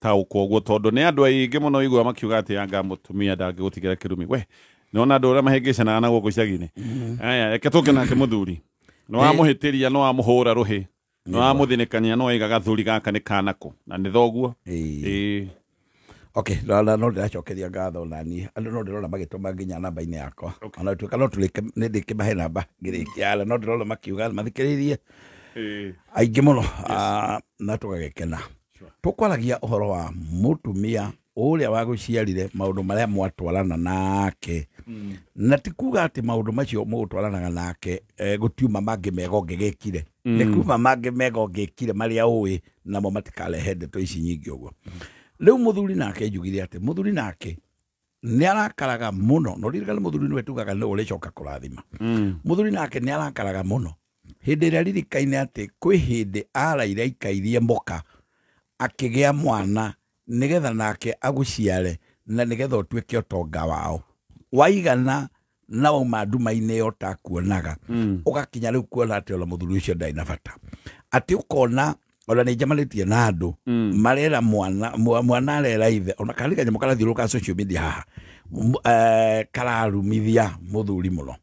Taũkwo ũguo tondũ nĩ andũ aingĩ mũno igua makiuga atĩ anga mũtumia ndangĩgũtigĩra kĩrumi. We nĩwona andũ ũrĩa mahĩngĩcanaga na gũkũ icagi-inĩ. Aya, reke tũke nake mũthuri. Nĩ wamũhĩtĩria, nĩ wamũhũra rũhĩ, nĩ wamũthinĩkania, no waiga gathuri gaka nĩ kanako na nĩ thoguo. Ĩĩ. Okay, no no ndĩracokeria ngatho nani andũ no ndĩrona magĩtũma nginya namba-inĩ yakwa. Ona tuĩka no tũrĩke nĩ ndĩkĩmahe namba ngĩrĩkia ara, no ndĩrona makiuga mathikĩrĩirie aingĩ mũno, na tũgagĩkena. Tũkwaragia ũhoro wa mũtumia ũrĩa wagũciarire, maũndũ marĩa mwatwarana nake, na ti kuga atĩ maũndũ macio mũgũtwaranaga nake gũtiuma mangĩ mega ũngĩgĩkire, nĩ kuma mangĩ mega ũngĩkire marĩa ũĩ namo matikarehe ndeto ici nyingĩ ũguo. Rĩu mũthuri nake, njugire atĩ mũthuri nake nĩ arakaraga mũno, no ririkane mũthuri nĩwe tugaga nĩwe ũrĩcoka kũrathima. Mũthuri nake nĩ arakaraga mũno hĩndĩ ĩrĩa ririkaine atĩ kwĩ hĩndĩ araire aikairie mũka akĩgĩa mwana nĩgetha nake agũciare na nĩgetha ũtuĩke ũtonga wao waigana na wauma nduma-inĩ ĩyo ũtakuonaga, ũgakinya rĩu kuona atĩ ona mũthuri ũcio ndarĩ na bata, atĩ ũkona ona nĩ njemanĩtie na andũ marera mwana, mwana arera ithe, ona karĩ kanyamũ karathiũrũrũka social media haha, kararumithia mũthuri mũno.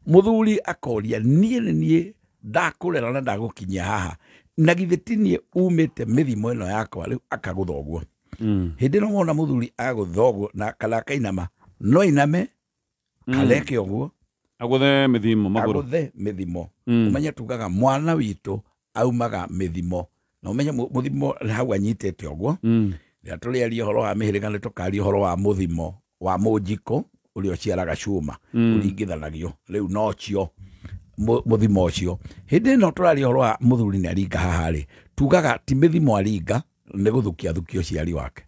Mũthuri akoria, niĩ nĩ niĩ ndakũrera na ndagũkinyia haha, na githĩ ti niĩ umĩte mĩthimo ĩno yakwa? Rĩu akagũtha ũguo. Hĩndĩ ĩno wona mũthuri agũtha ũguo na kana akainama, no iname kana eke ũguo. Agũthe mĩthimo magũrũ. Agũthe mĩthimo. Ũmenye tugaga mwana witũ aumaga mĩthimo, na ũmenye mũthimo nĩ hau anyitĩte ũguo. Rĩrĩa tũrĩaria ũhoro wa mĩhĩrĩga, nĩ tũkaria ũhoro wa mũthimo wa mũnjiko ũrĩa ũciaraga cuma, ũringithanagio rĩu nocio mũthimo ũcio. Hĩndĩ ĩno tũraria ũhoro wa mũthuri nĩ aringa haha rĩ, tugaga ti mĩthimo aringa, nĩ gũthukia thukia ũciari wake.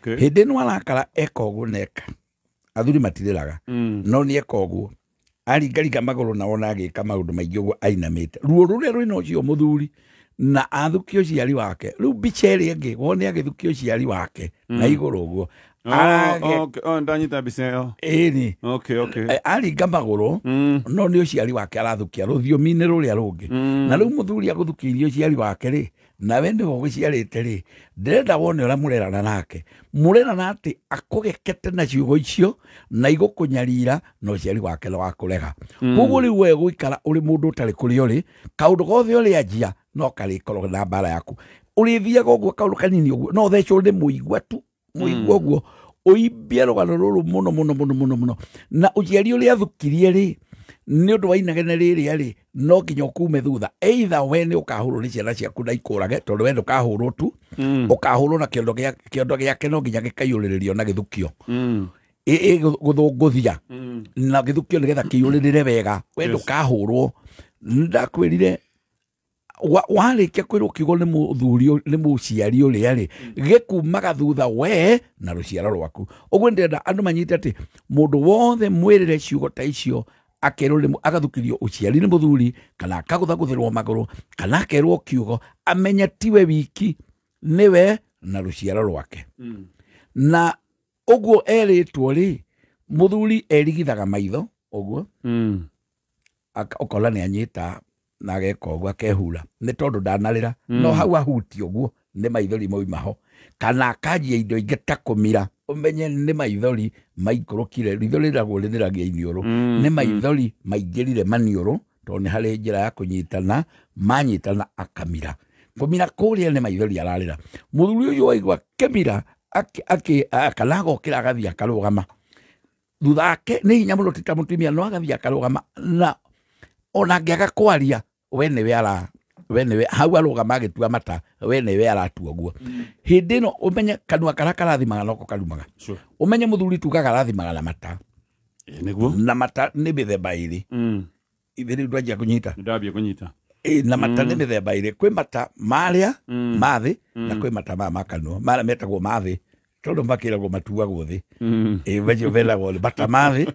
Hĩndĩ ĩno arakara eka ũguo neka, athuri matirĩraga, no nĩ eka ũguo aringaringa magũrũ na wona agĩka maũndũ maingĩ ũguo ainamĩte, ruo rũrĩa rwĩna ũcio mũthuri na athukia ũciari wake. Rĩu mbica ĩrĩa ĩngĩ wone agĩthukia ũciari wake na igũrũ ũguo. Oh, okay. Oh, ndanyita mbica ĩyo. Ĩni. Okay. Aringa magũrũ, no nĩ ũciari wake arathukia rũthiomi-inĩ rũrĩa rũngĩ. Na rĩu mũthuri agũthukĩirie ũciari wake rĩ, nawe nĩwe ũgũciarĩte rĩ, ndĩrenda wone ũrĩa mũrerana nake, mũrerana atĩ akũgekete na ciugo icio na igũkũnyarira, na ũciari wake nĩ wakũrega. Koguo rĩu we gũikara ũrĩ mũndũ ũtarĩ kũrĩa ũrĩ, kaũndũ gothe ũrĩanjia no karĩkorwo na mbara yaku, ũrĩthiaga ũguo kaũndũ kanini ũguo no ũthecwo nĩ mũigua tu, mũigua ũguo ũimbie rũgano rũrũ mũno mũno mũno mũno mũno. Na ũciari ũrĩa athukirie rĩ, nĩ ũndũ wa inegene rĩrĩa rĩ, no nginya ũkume thutha, either we nĩ ũkahũrwo nĩ ciana ciaku na ikũrage, tondũ we ndũkahũrwo tu, ũkahũrwo na kĩondo gĩa kĩondo gĩake, no nginya gĩkaiyũrĩrĩrio na gĩthukio. Gũthũngũthia na gĩthukio nĩgetha kĩiyũrĩrĩre wega. We ndũkahũrwo. Ndakwĩrire warĩkia kwĩrwo kiugo nĩ mũthuri nĩ mũciari ũrĩa rĩ, gĩkumaga thutha we na rũciaro rwaku. Ũguo ndĩrenda andũ manyite atĩ mũndũ wothe mwĩrĩre ciugo ta icio, akerwo nĩ agathukirio ũciari nĩ mũthuri, kana akagũthagũthĩrwo magũrũ, kana akerwo kiugo, amenye tiwe wiki, nĩwe na rũciaro rwake. Na ũguo erĩtwo rĩ, mũthuri erigithaga maitho ũguo, ũkona nĩ anyita na ageka ũguo akehura nĩ tondũ ndanarĩra, no hau ahutia ũguo nĩ maithori mauma ho, kana akanjia indo ingĩ ta kũmira, ũmenye nĩ maithori maikũrũkire. Ritho rĩragwo rĩthiragia iniũrũ. Nĩ maithori maingĩrire maniũrũ, tondũ nĩ harĩ njĩra ya kũnyitana, manyitana akamira. Kũmira kũrĩa nĩ maithori ararĩra mũthuri ũyũ. Waigua kĩmira kana agokĩra agathiĩ akarũgama thutha wake, nĩ hinya mũno, ti ta mũtumia, no agathiĩ akarũgama, na ona angĩaga kwaria, we nĩwe ara we nĩwe hau arũgama agĩtua mata, we nĩwe aratua ũguo. Hĩndĩ ĩno ũmenye kanua karĩa karathimaga noko karumaga. Ũmenye mũthuri tugaga arathimaga na mata. Ĩ, nĩguo. Na mata nĩ mĩthemba ĩrĩ. Ithe rĩu ndwanjia kũnyita. Ndambia kũnyita. Ĩ, na mata nĩ mĩthemba ĩrĩ: kwĩ mata marĩa ma thĩ na kwĩ mata maya ma kanua. Marĩa metagwo ma thĩ tondũ makĩragwo matuagwo thĩ. Ĩ, macio menagwo mata ma thĩ.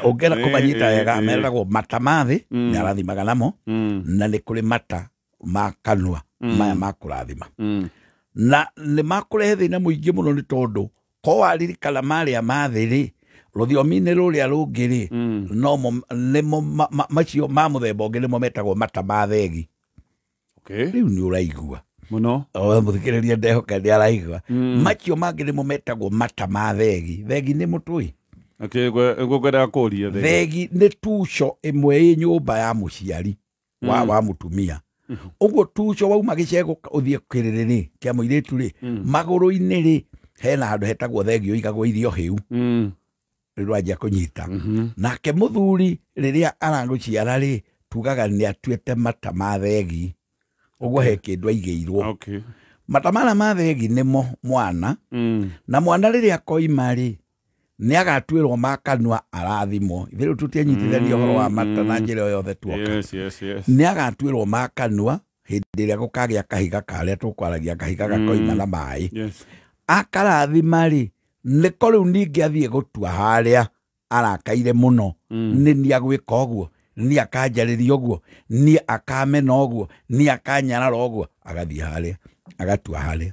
Ũngĩenda kũmanyita wega, meragwo mata ma thĩ nĩ arathimaga namo, na nĩ kũrĩ mata ma kanua maya ma kũrathima, na nĩ makũrehe thĩna mũingĩ mũno, nĩ tondũ ko waririkana marĩa ma thĩ rĩ, rũthiomi-inĩ rũrĩa rũngĩ rĩ, nomo nĩmo macio ma mũthemba ũngĩ nĩmo metagwo mata ma thegi. Rĩu nĩ ũraigua. Muno. O muthikiriria ndehoka nĩ araigua. Macio mangĩ nĩmo metagwo mata ma thegi. Thegi nĩ mũtũi. Okay, ngwendaga kũria thegi. Thegi nĩ tuco ĩmwe ĩ nyũmba ya mũciari wa mũtumia. Ũguo tuco wauma gĩcego ũthiĩ kĩrĩrĩ kĩa mũirĩtu rĩ, magũrũ-inĩ rĩ hena handũ hetagwo thegi ũigagwo irio hĩu. Rĩu wanjia kũnyita. Nake mũthuri rĩrĩa aragũciara rĩ, tugaga nĩ atuĩte mata ma thegi. Ũguo he kĩndũ aigĩirwo. Okay. Mata maya ma thegi nĩmo mwana. Na mwana rĩrĩa akoima rĩ, nĩ agatuĩrwo ma kanua arathimwo. Ithuĩ rĩu tũtianyitithania ũhoro wa mata na njĩra o yothe tuoka. Yes, yes, yes. Nĩ agatuĩrwo ma kanua hĩndĩ ĩrĩa gũkagĩa kahiga karĩa tũkwaragia kahiga gakoima na maĩ. Yes. Akarathima rĩ, nĩko rĩu ningĩ athiĩ gũtua harĩa arakaire mũno. Nĩ niĩ agwĩka ũguo, niĩ akanjarĩria ũguo, niĩ akamena ũguo, niĩ akanyarara ũguo, agathiĩ harĩa, agatua harĩa.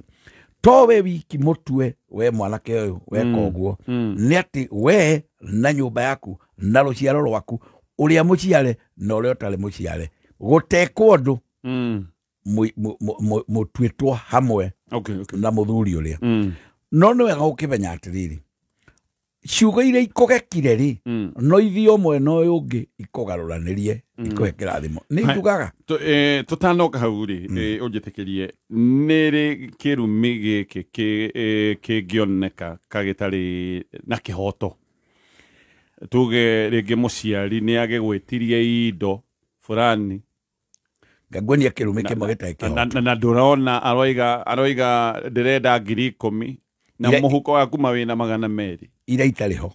To we wiki mũtue we mwanake ũyũ weka ũguo, nĩ atĩ we na nyũmba yaku na rũciaro rwaku ũrĩa mũciare na ũrĩa ũtarĩ mũciare gũtekwo ũndũ mũtuĩtwo hamwe Okay, okay. na mũthuri ũrĩa. No nĩ wega gũkĩmenya atĩrĩrĩ, ciugo iria ikũgekire rĩ, no ithiĩ ũmwe na ũyũ ũngĩ ikũgarũranĩrie ikũhe kĩrathimo. Nĩ njugaga tũtanoka hau rĩ, ũnjĩtĩkĩrie nĩ rĩ kĩrumi gĩkĩ kĩngĩoneka kagĩtarĩ na kĩhoto. Tuge rĩngĩ mũciari nĩ agĩgwĩtirie indo fulani, ngaguonia kĩrumi kĩmwe gĩtarĩ kĩhoto, na ndũrona aroiga ndĩrenda 10,000 na mũhuko waku mawĩna 200 iria itarĩ ho.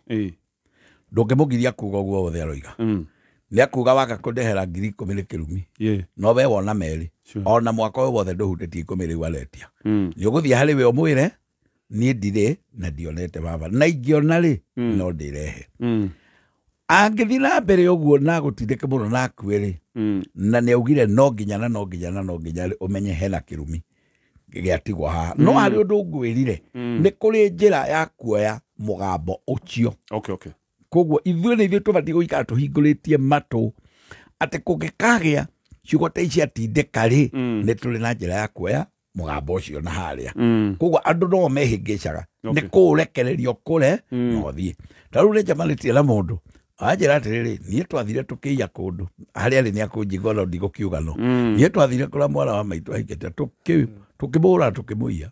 Ndũngĩmũgiria kuga ũguo wothe aroiga. Nĩ akuga waga kũndehera 10,000 nĩ kĩrumi. No we wona 2. Ona mwaka ũyũ wothe ndũhutĩtie 10 rĩu aretia. Nĩ ũgũthiĩ harĩ we ũmwĩre niĩ ndirĩ na ndionete baba, na ingĩona rĩ no ndĩrehe. Angĩthiĩ na mbere ũguo na gũtindĩke mũno na akue rĩ, na nĩ augire no nginya na no nginya na no nginya rĩ, ũmenye hena kĩrumi gĩatigwo haha. No harĩ ũndũ ngwĩrire, nĩ kũrĩ njĩra ya kuoya mũgambo ũcio. Okay, okay. Koguo ithuĩ nĩ ithuĩ tũbatiĩ gũikara tũhingũrĩtie matũ atĩ kũngĩkagĩa ciugo ta ici atindĩka rĩ, nĩ tũrĩ na njĩra ya kuoya mũgambo ũcio na harĩa. Koguo andũ no mehĩngĩcaga nĩ kũũrekererio kũre no thiĩ. Ta rĩu nĩ njamanĩtie na mũndũ anjĩra atĩrĩrĩ, niĩ twathire tũkĩiya kũndũ harĩa arĩ nĩ akũnjigua no ndigũkiuga no. Niĩ twathire kũrĩa mwana wa maitũ ahikĩte tũkĩmũhũra tũkĩmũiya.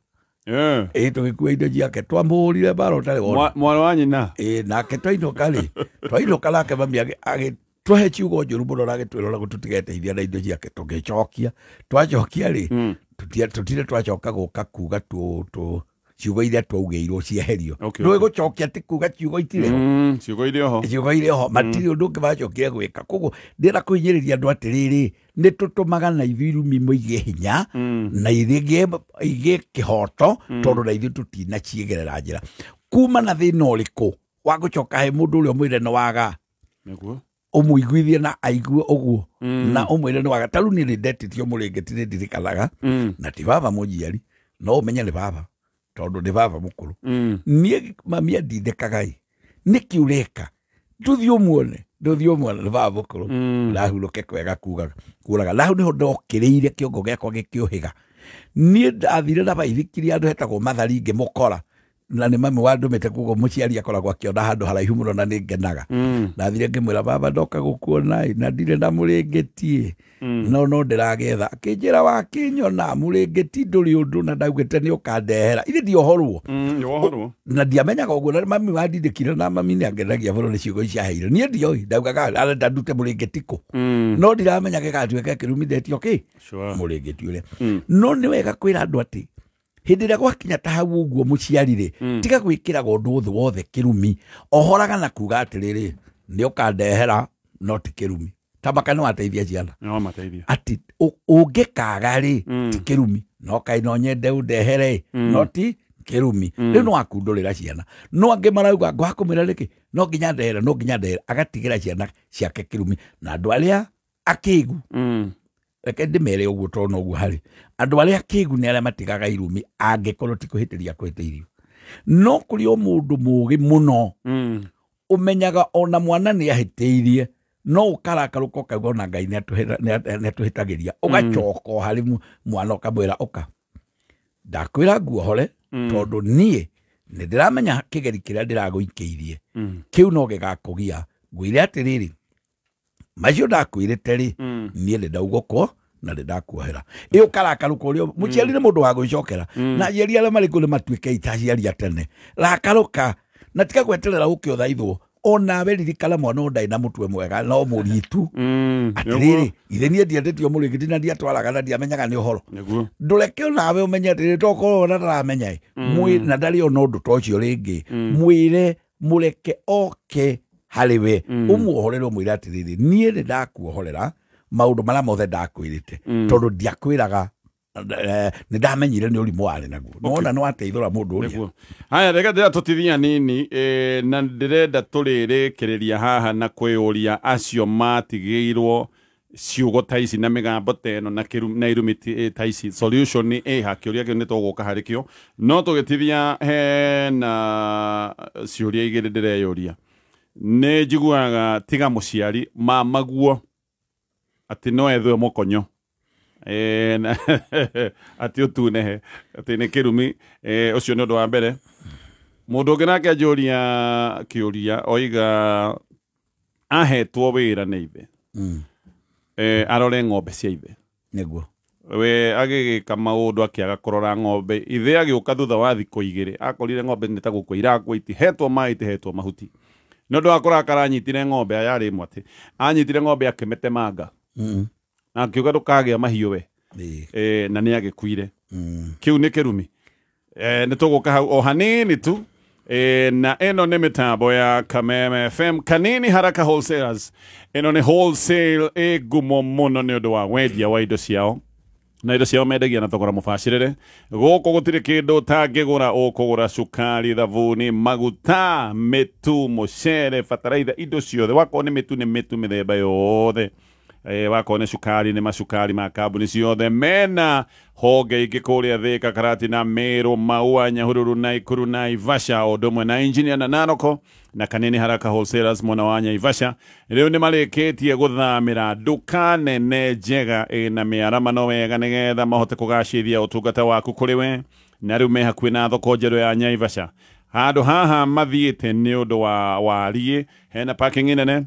Ĩĩ tũgĩkua indo ciake, twamũhũrire mbara ũtarĩ wona. Mwana wa nyina. Ĩĩ nake twainũka rĩ, twainũka nake mami agĩtũhe ciugo njũru mũno na agĩtwĩra ona gũtũtigeteithia na indo ciake. Tũgĩcokia, twacokia rĩ, tũtire twacoka gũka kuga ciugo iria twaugĩirwo cieherio. Ndũĩ gũcokia ti kuga ciugo itirĩ ho. Ciugo irĩ ho. Ciugo irĩ ho, matirĩ ũndũ ũngĩ macokire gwĩka. Koguo ndĩrenda kũhinyĩrĩria andũ atĩrĩrĩ, nĩ tũtũmaga na ithuĩ irumi mũigĩe hinya na igĩe kĩhoto, tondũ na ithuĩ tũtinaciĩgerera njĩra. Kuma na thĩna ũrĩkũ wa gũcoka he mũndũ ũrĩa ũmwĩre nĩ waga, ũmũiguithie na aigue ũguo, na ũmwĩre nĩ waga. Ta rĩu niĩ nĩ ndetĩtio mũrĩngĩti nĩ ndirikanaga, na ti baba mũnjiari, no ũmenye nĩ baba tondũ nĩ baba mũkũrũ. Niĩ mami andindĩkaga ĩ, nĩkĩ ũreka, ndũthiĩ ũmuone, ndũthiĩ ũmuone, nĩ baba mũkũrũ. Ndahurũke kwega kugaga kũraga. Na hau nĩho ndokĩrĩire kĩongo gĩakwa gĩkĩũhĩga. Niĩ ndathire na baithikiri handũ hetagwo Mathari ngĩmũkora, na nĩ mami wandũmĩte, koguo mũciari akoragwo akĩona handũ haraihu mũno na nĩ ngenaga. Ndathire ngĩmwĩra baba ndoka gũkuona ĩ, na ndirĩ na mũrĩngĩti ĩ, no ndĩragetha. Akĩnjĩra wakĩnyona mũrĩngĩti ndũrĩ ũndũ, na ndaugĩte nĩ ũkandehera. Ithe ndiohorwo. Na ndiamenyaga ũguo, na mami wandindĩkire na mami nĩ angenagia mũno nĩ ciugo ici aheire. Niĩ ndioĩ, ndaugaga arenda ndute mũrĩngĩti kũ. No ndiramenya gĩgatuĩka kĩrumi ndetio kĩ? Mũrĩngĩti ũrĩa. No nĩ wega kwĩra andũ atĩ hĩndĩ ĩrĩa gwakinya ta hau ũguo mũciari rĩ, tiga gwĩkĩraga ũndũ ũthĩ wothe kĩrumi. Ohoraga na kuga atĩrĩrĩ, nĩ ũkandehera no ti kĩrumi. Ta maka nĩ wateithia ciana. Atĩ ũngĩkaga rĩ, ti kĩrumi. No kaĩ no nyende ũndehere, no ti kĩrumi. Rĩu no akundũrĩra ciana. No angĩ marauga ngwaga kũmwĩra nĩkĩ, no nginya ndehere, no nginya ndehere, agatigĩra ciana ciake kĩrumi. Na andũ arĩa akĩgu, reke ndĩmere ũguo tondũ noguo harĩ andũ arĩa akĩgu nĩ arĩa matigaga irumi angĩkorwo ti kũhĩtĩria kũhĩtĩirio. No kũrĩ o mũndũ mũũgĩ mũno ũmenyaga ona mwana nĩ ahĩtĩirie, no ũkarakarũka ũkauga ona Ngai nĩ atũhĩtagĩria, ũgacoka o harĩ mwana ũkamwĩra ũka Ndakwĩra nguohore tondũ niĩ nĩ ndĩramenya kĩgeri kĩrĩa ndĩragũikĩirie kĩu no gĩgakũgia. Ngwĩre atĩrĩrĩ, macio ndakwĩrĩte rĩ, niĩ nĩ ndaugũkwo na nĩ ndakuohera. Ĩ ũkarakarũka ũrĩa mũciari nĩ mũndũ wa gwĩcokera, na aciari arĩa marĩ kũu nĩ matuĩke ita aciari a tene. Rakarũka na tiga gweterera ũke ũthaithwo. Onawe ririkana mwana ũyũ ndarĩ na mũtwe mwega no mũritu. Atĩrĩrĩ, ithe niĩ ndiendetio mũrĩngĩti na ndiatwaraga na ndiamenyaga nĩ ũhoro. Ndũreke onawe ũmenye atĩrĩrĩ, tokorwo ona ndaramenya ĩ, na ndarĩ ona ũndũ ta ũcio rĩngĩ. Mwĩre mũreke oke harĩ we, ũmuohorere ũmwĩre atĩrĩrĩ, niĩ nĩ ndakuohorera maũndũ marĩa mothe ndakwĩrĩte, tondũ ndiakwĩraga, nĩ ndamenyire nĩ ũrimũ warĩ naguo. Nĩwona nĩ wateithũra mũndũ ũrĩa. Haya, reke ndĩratũtithia nini, na ndĩrenda tũrĩrĩkĩrĩria haha na kwĩyũria acio matigĩirwo ciugo ta ici na mĩgambo ta ĩno na irumi ta ici, solution nĩ ĩha? Kĩũria kĩu nĩ tũgũka harĩ kĩo, no tũgĩtithia hena ciũria igĩrĩ ndĩreyũria. Nĩ njiguaga tiga mũciari mamaguo atĩ no ethwe mũkonyo, atĩ ũtunehe, atĩ nĩ kĩrumi. Ũcio nĩ ũndũ wa mbere. Mũndũ ũngĩ nake anjũria kĩũria oiga ahetwo wĩra nĩ ithe, arore ng'ombe cia ithe. Nĩguo. We agĩgĩka maũndũ akĩaga kũrora ng'ombe, ithe agĩũka thutha wa thikũ igĩrĩ akorire ng'ombe nĩ ta gũkua irakua, itihetwo maĩ, itihetwo mahuti. Nĩ ũndũ wa kũrakara anyitire ng'ombe, yarĩ ĩmwe atĩ anyitire ng'ombe akĩmĩtemanga na akiuga ndũkagĩa mahiũ we, na nĩ agĩkuire. Kĩu nĩ kĩrumi. Nĩ tũgũka hau o hanini tu. Na ĩno nĩ mĩtambo ya Kameme FM, Kanini Haraka Wholesalers. Ĩno nĩ wholesale ĩ ngumo mũno nĩ ũndũ wa wendia wa indo ciao, na indo ciao mendagia na thogora mũbacĩrĩre. Gũkũ gũtirĩ kĩndũ ũtangĩgũra, ũkũgũra cukari, thabuni, maguta, mĩtu, mũcere, bataraitha, indo ciothe. Wakorwo nĩ mĩtu nĩ mĩtu mĩthemba yothe, wakorwo nĩ cukari nĩ macukari ma kambuni ciothe. Mena honge ingĩ kũrĩa Thika, Karatina, Meru, Maua, Nyahururu, Naikuru, Naivasha, o ũndũ ũmwe na Engineer na Naroko na Kanini Haraka Wholesalers mwena wa Naivasha. Rĩu nĩ marĩkĩtie gũthamĩra nduka nene njega ĩna mĩaramano wega nĩgetha mahote kũgacĩria ũtungata waku kũrĩ we, na rĩu me hakuhĩ na thoko njerũ ya Naivasha. Handũ haha mathiĩte nĩ ũndũ wa wariĩ, hena parking nene,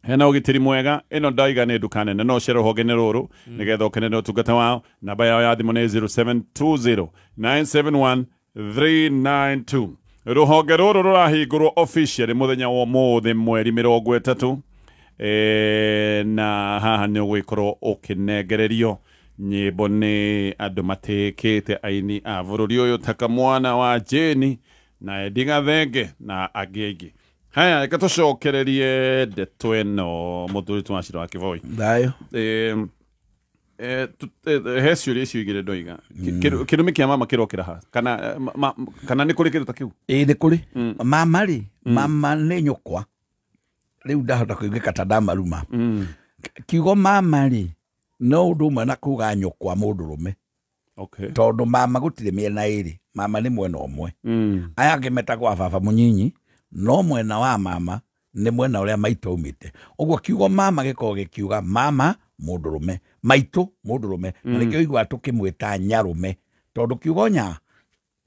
hena ũgitĩri mwega. Ĩno ndaiga nĩ nduka nene, no ũcere rũhonge-inĩ rũrũ nĩgetha ũkenere ũtungata wao. Namba yao ya thimũ nĩ 0720 971 392. Rũhonge rũrũ rũrahingũrwo officially mũthenya wa ũmũthĩ mweri 30, na haha nĩ ũgũgĩkorwo ũkĩnengererio nyĩmbo nĩ andũ matĩkĩte aini a bũrũri ũyũ ta Kamwana wa Jane na Eddie Gathenge na angĩ aingĩ. Haya, reke tũcokererie ndeto ĩno mũthuri wa Cira wa Kĩboi. Thayũ. He ciũria icio igĩrĩ ndoiga. Kĩrumi kĩa mama kĩrokĩra ha? Kana kana nĩ kũrĩ kĩndũ ta kĩu? Ĩĩ nĩ kũrĩ. Mama rĩ, mama nĩ nyũkwa. Rĩu ndahota kũiguĩka ta ndamaruma. Kiugo mama rĩ, no ũndũ ũmwe na kuga nyũkwa mũndũrũme. Okay. Tondũ mama gũtirĩ mĩena ĩrĩ, mama nĩ mwena ũmwe. Aya angĩ metagwo a baba mũnyinyi, no mwena wa mama nĩ mwena ũrĩa maitũ aumĩte. Ũguo kiugo mama gĩkoragwo gĩkiuga mama mũndũrũme, maitũ mũndũrũme, na nĩkĩo ũiguaga tũkĩmwĩta nyarũme, tondũ kiugo nya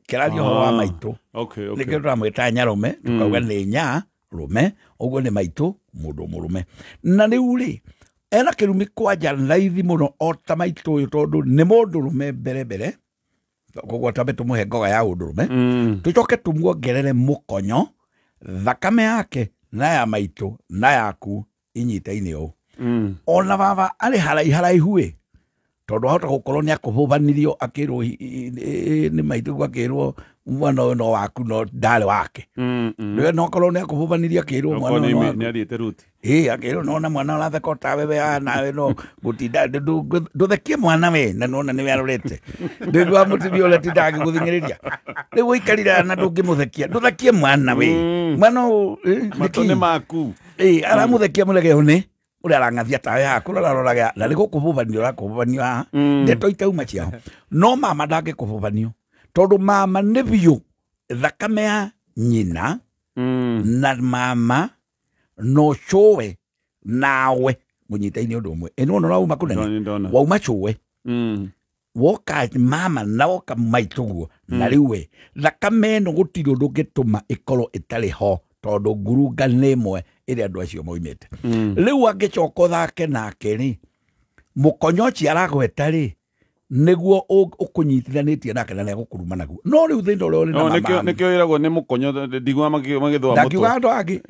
kĩraria ũhoro wa maitũ. Okay, okay. Nĩkĩo tũramwĩta nyarũme, tũkauga nĩ nyarũme, ũguo nĩ maitũ mũndũ mũrũme. Na rĩu rĩ, ena kĩrumi kwanja raithi mũno o ta maitũ ũyũ, tondũ nĩ mũndũrũme mbere mbere, koguo twambe tũmũhe ngoga ya ũndũrũme, tũcoke tũmuongerere mũkonyo, thakame yake na ya maitũ na yaku inyitaine ũũ. Ona baba arĩ haraiharaihu ĩ, tondũ ahota gũkorwo nĩ akũhũbanirio akĩrwo nĩ maitũ guo akĩrwo mwana ũyũ no waku no ndarĩ wake. Rĩu no korwo nĩ akũhũbanirio akĩrwo mwana ũyũ no waku. Nĩ athiĩte ruti. Ĩ, akĩrwo nona mwana ũratheka o tawe we, nawe no gũtinda ndũthekie mwana we, na nona nĩwe arorete. Ndũigua mũtumia ũrĩa atindaga agĩgũthing'ĩrĩria. Rĩu ũikarire na ndũngĩmũthekia, ndũthekie mwana we. Mwana ũyũ, Matũ nĩ maku. Ĩ, aramũthekia mũrege ũyũ nĩ ũrĩa arang'athia tawe haha, kũrĩa ũraroraga, na nĩ gũkũbũbanio ũrakũbũbanio haha. Ndeto itauma ciao. No mama ndangĩkũbũbanio, tondũ mama nĩ biũ thakame ya nyina, na mama no cũwe nawe mũnyitaine ũndũ ũmwe. Ĩ nĩwona ũrauma kũnene? Ndona, ndona. Wauma cũwe. Woka mama na woka maitũguo na rĩu we thakame ĩno gũtirĩ ũndũ ũngĩtũma ĩkorwo ĩtarĩ ho tondũ ngurunga nĩ ĩmwe ĩrĩa andũ acio moimĩte. Rĩu angĩcoka ũthake nake rĩ, mũkonyo ũcio aragweta rĩ, nĩguo ũkũnyitithanĩtie nake na nĩegũkũruma naguo. No rĩu thĩna ũrĩa ũrĩ na mama nĩkĩo ĩragwo nĩ mũkonyo, ndigua magĩthũa mũtwe. Ndakiuga andũ angĩ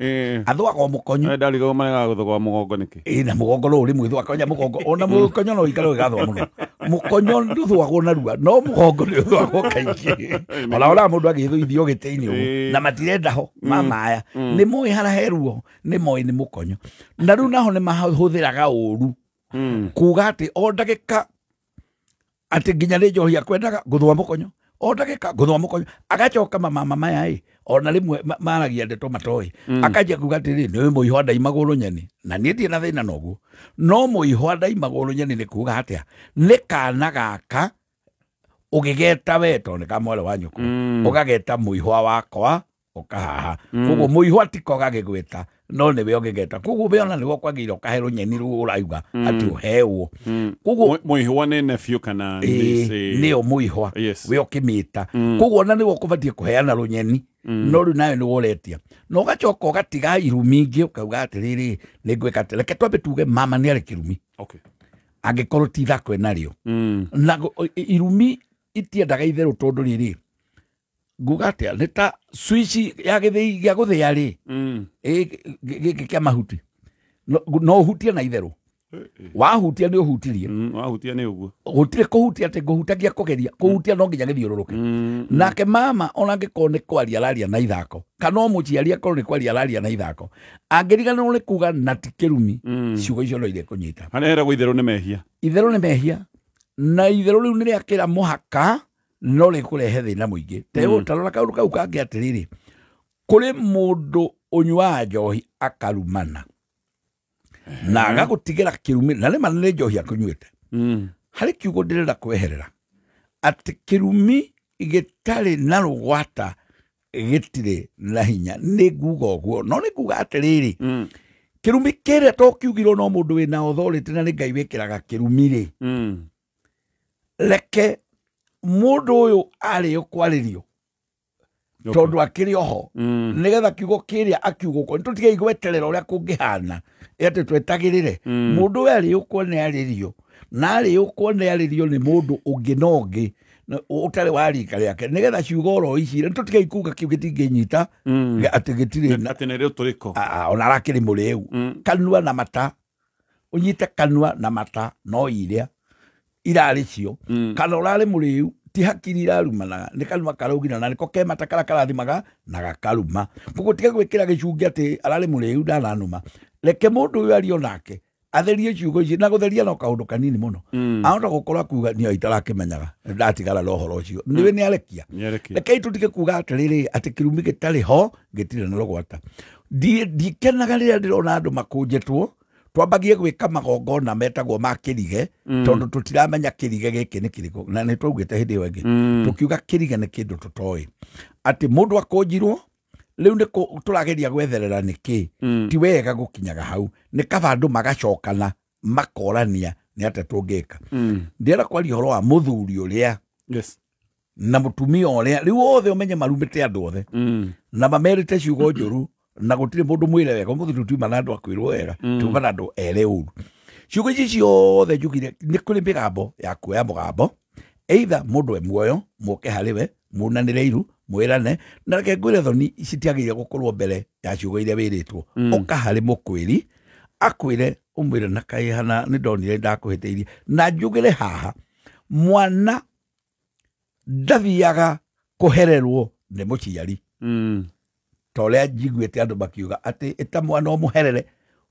athũaga o mũkonyo. Ndarigagwo maregaga gũthũa mũgongo nĩkĩ? Ĩ, na mũgongo no ũrĩ mwĩthũa konya mũgongo, ona mũkonyo no ũikare ũgĩgathũa mũno. Mũkonyo ndũthũagwo narua, no mũgongo nĩ ũthũagwo kaingĩ. Ona ũrĩa mũndũ agĩthũithio gĩtĩ-inĩ ũguo, na matirenda ho mama aya nĩ moĩ harĩa he ruo, nĩ moĩ nĩ mũkonyo. Na rĩu naho nĩ mahũthĩraga ũru kuga atĩ o ndagĩka atĩ nginya nĩ njohi akwendaga ngũthũa mũkonyo, o ndagĩka ngũthũa mũkonyo, agacoka mamama maya ĩ ona rĩmwe maragia ndeto matoĩ, akanjia kuga atĩrĩ nĩ mũihwa ndaimagwo rũnyeni, na niĩ ndirĩ na thĩna noguo, no mũihwa ndaimagwo rũnyeni nĩ kuga atĩa? Nĩ kana gaka ũgĩgeta we tondũ nĩ ka mwarĩ wa nyũkwa, ũgageta mũihwa wakwa ũkahaha. Koguo mũihwa tiko gagĩgwĩta no nĩwe ũgĩgeta. Koguo we ona nĩwe ũkwagĩrĩire ũkahe rũnyeni rũu ũrauga atĩ ũhewo. Koguo mũihwa nĩ nephew kana nĩyo mũihwa we ũkĩmĩta. Koguo ona nĩwe ũkũbatiĩ kũheana rũnyeni, no rĩu nawe nĩwe ũretia. Na ũgacoka ũgatiga irumi ingĩ ũkauga atĩrĩrĩ nĩ ngwĩka atĩ reke twambe tuge mama nĩ arĩ kĩrumi. Angĩkorwo ti ithako enarĩo. Na irumi itiendaga itherũ tondũ rĩrĩ nguga atĩa nĩ ta switch ya gĩthĩi gĩa gũthĩa rĩ, gĩkĩ kĩa mahuti no ũhutie na itherũ. Wahutia nĩ ũhutirie. Wahutia nĩ ũguo. Gũtirĩ kũhutia atĩ ngũhutagia kũgeria, kũhutia no nginya gĩthiũrũrũke. Nake mama ona angĩkorwo nĩ kwaria araria na ithako, kana o mũciari akorwo nĩ kwaria araria na ithako, angĩriganĩrwo nĩ kuga na ti kĩrumi, ciugo icio no irĩkũnyita. Harĩa heragwo itherũ nĩ mehia. Itherũ nĩ mehia, na itherũ rĩu nĩ rĩakĩra mũhaka no rĩkũrehe thĩna mũingĩ. Tarora kaũndũ kau kangĩ atĩrĩrĩ, kũrĩ mũndũ ũnyuaga njohi akarumana na agagũtigĩra kĩrumi, na rĩma nĩ njohi akũnyuĩte. Harĩ kiugo ndĩrenda kweherera atĩ kĩrumi gĩtarĩ na rũgwata gĩtirĩ na hinya. Nĩ nguga ũguo, no nĩ nguga atĩrĩrĩ, kĩrumi kĩrĩa to kiugirwo no mũndũ wĩna authority na nĩ Ngai wĩkĩraga kĩrumi rĩ, reke mũndũ ũyũ arĩo kwarĩrio tondũ akĩrĩ oho, nĩgetha kiugo kĩrĩa akiugũkwo nĩtũtige gweterera ũrĩa kũngĩhana atĩ twetagĩrĩre. Mũndũ ũyũ arĩũkwo nĩ arĩrio, na arĩũkwo nĩ arĩrio nĩ mũndũ ũngĩ na ũngĩ ũtarĩ wa rika rĩake, nĩgetha ciugo oro ici nĩtũtige kuga kĩu gĩtingĩnyita atĩ gĩtirĩ atĩ nĩ rĩũtũrĩko. Ona arakĩrĩ mũrĩu. Kanua na mata, ũnyite kanua na mata no iria irarĩ cio, kana ũrarĩ mũrĩu ti hakiri irarumanaga, nĩ kanua karaugire na nĩko kemata karĩa karathimaga na gakaruma. Koguo tiga gwĩkĩra gĩcungi atĩ ararĩ mũrĩu ndananuma. Reke mũndũ ũyũ ario nake atherie ciugo ici, na gũtheria no kaũndũ kanini mũno. Ahota gũkorwo akiuga niĩ itarakĩmenyaga ndatigara na ũhoro ũcio, nĩwe nĩ arekia. Rekei tũtige kuga atĩrĩrĩ atĩ kĩrumi gĩtarĩ ho gĩtirĩ na rũgwata. Ndikenaga rĩrĩa ndĩrona andũ makũnjĩtwo. Twambagie gwĩka magongona metagwo ma kĩrige, tondũ tũtiramenya kĩrige gĩkĩ nĩ kĩrĩkũ, na nĩ twaugĩte hĩndĩ ĩyo ĩngĩ tũkiuga kĩrige nĩ kĩndũ tũtoĩ, atĩ mũndũ akũnjirwo rĩu nĩ tũrageria gwetherera nĩkĩ. Ti wega gũkinyaga hau, nĩ kaba andũ magacokana makorania nĩ atĩa tũngĩka. Ndĩrenda kwaria ũhoro wa mũthuri ũrĩa na mũtumia ũrĩa, rĩu othe ũmenye marumĩte andũ othe na mamerĩte ciugo njũru, na gũtirĩ mũndũ mwĩre wega. Ũmũthĩ tũtiuma na andũ akwĩrwo wega, tuma na andũ ere ũru. Ciugo ici ciothe njugire nĩ kũrĩ mĩgambo ya kuoya mũgambo, either mũndũ e muoyo mũke harĩ we munanĩre iru mwĩrane, na reke ngwĩre thoni citiagĩrĩire gũkorwo mbere ya ciugo iria wĩrĩtwo. Ũka harĩ mũkwĩri akwĩre ũmwĩre na kaĩ hana nĩ ndonire ndakũhĩtĩirie, na njugĩre haha mwana ndathiaga kũhererwo nĩ mũciari. Ta ũrĩa njiguĩte andũ makiuga atĩ ĩta mwana ũmũherere,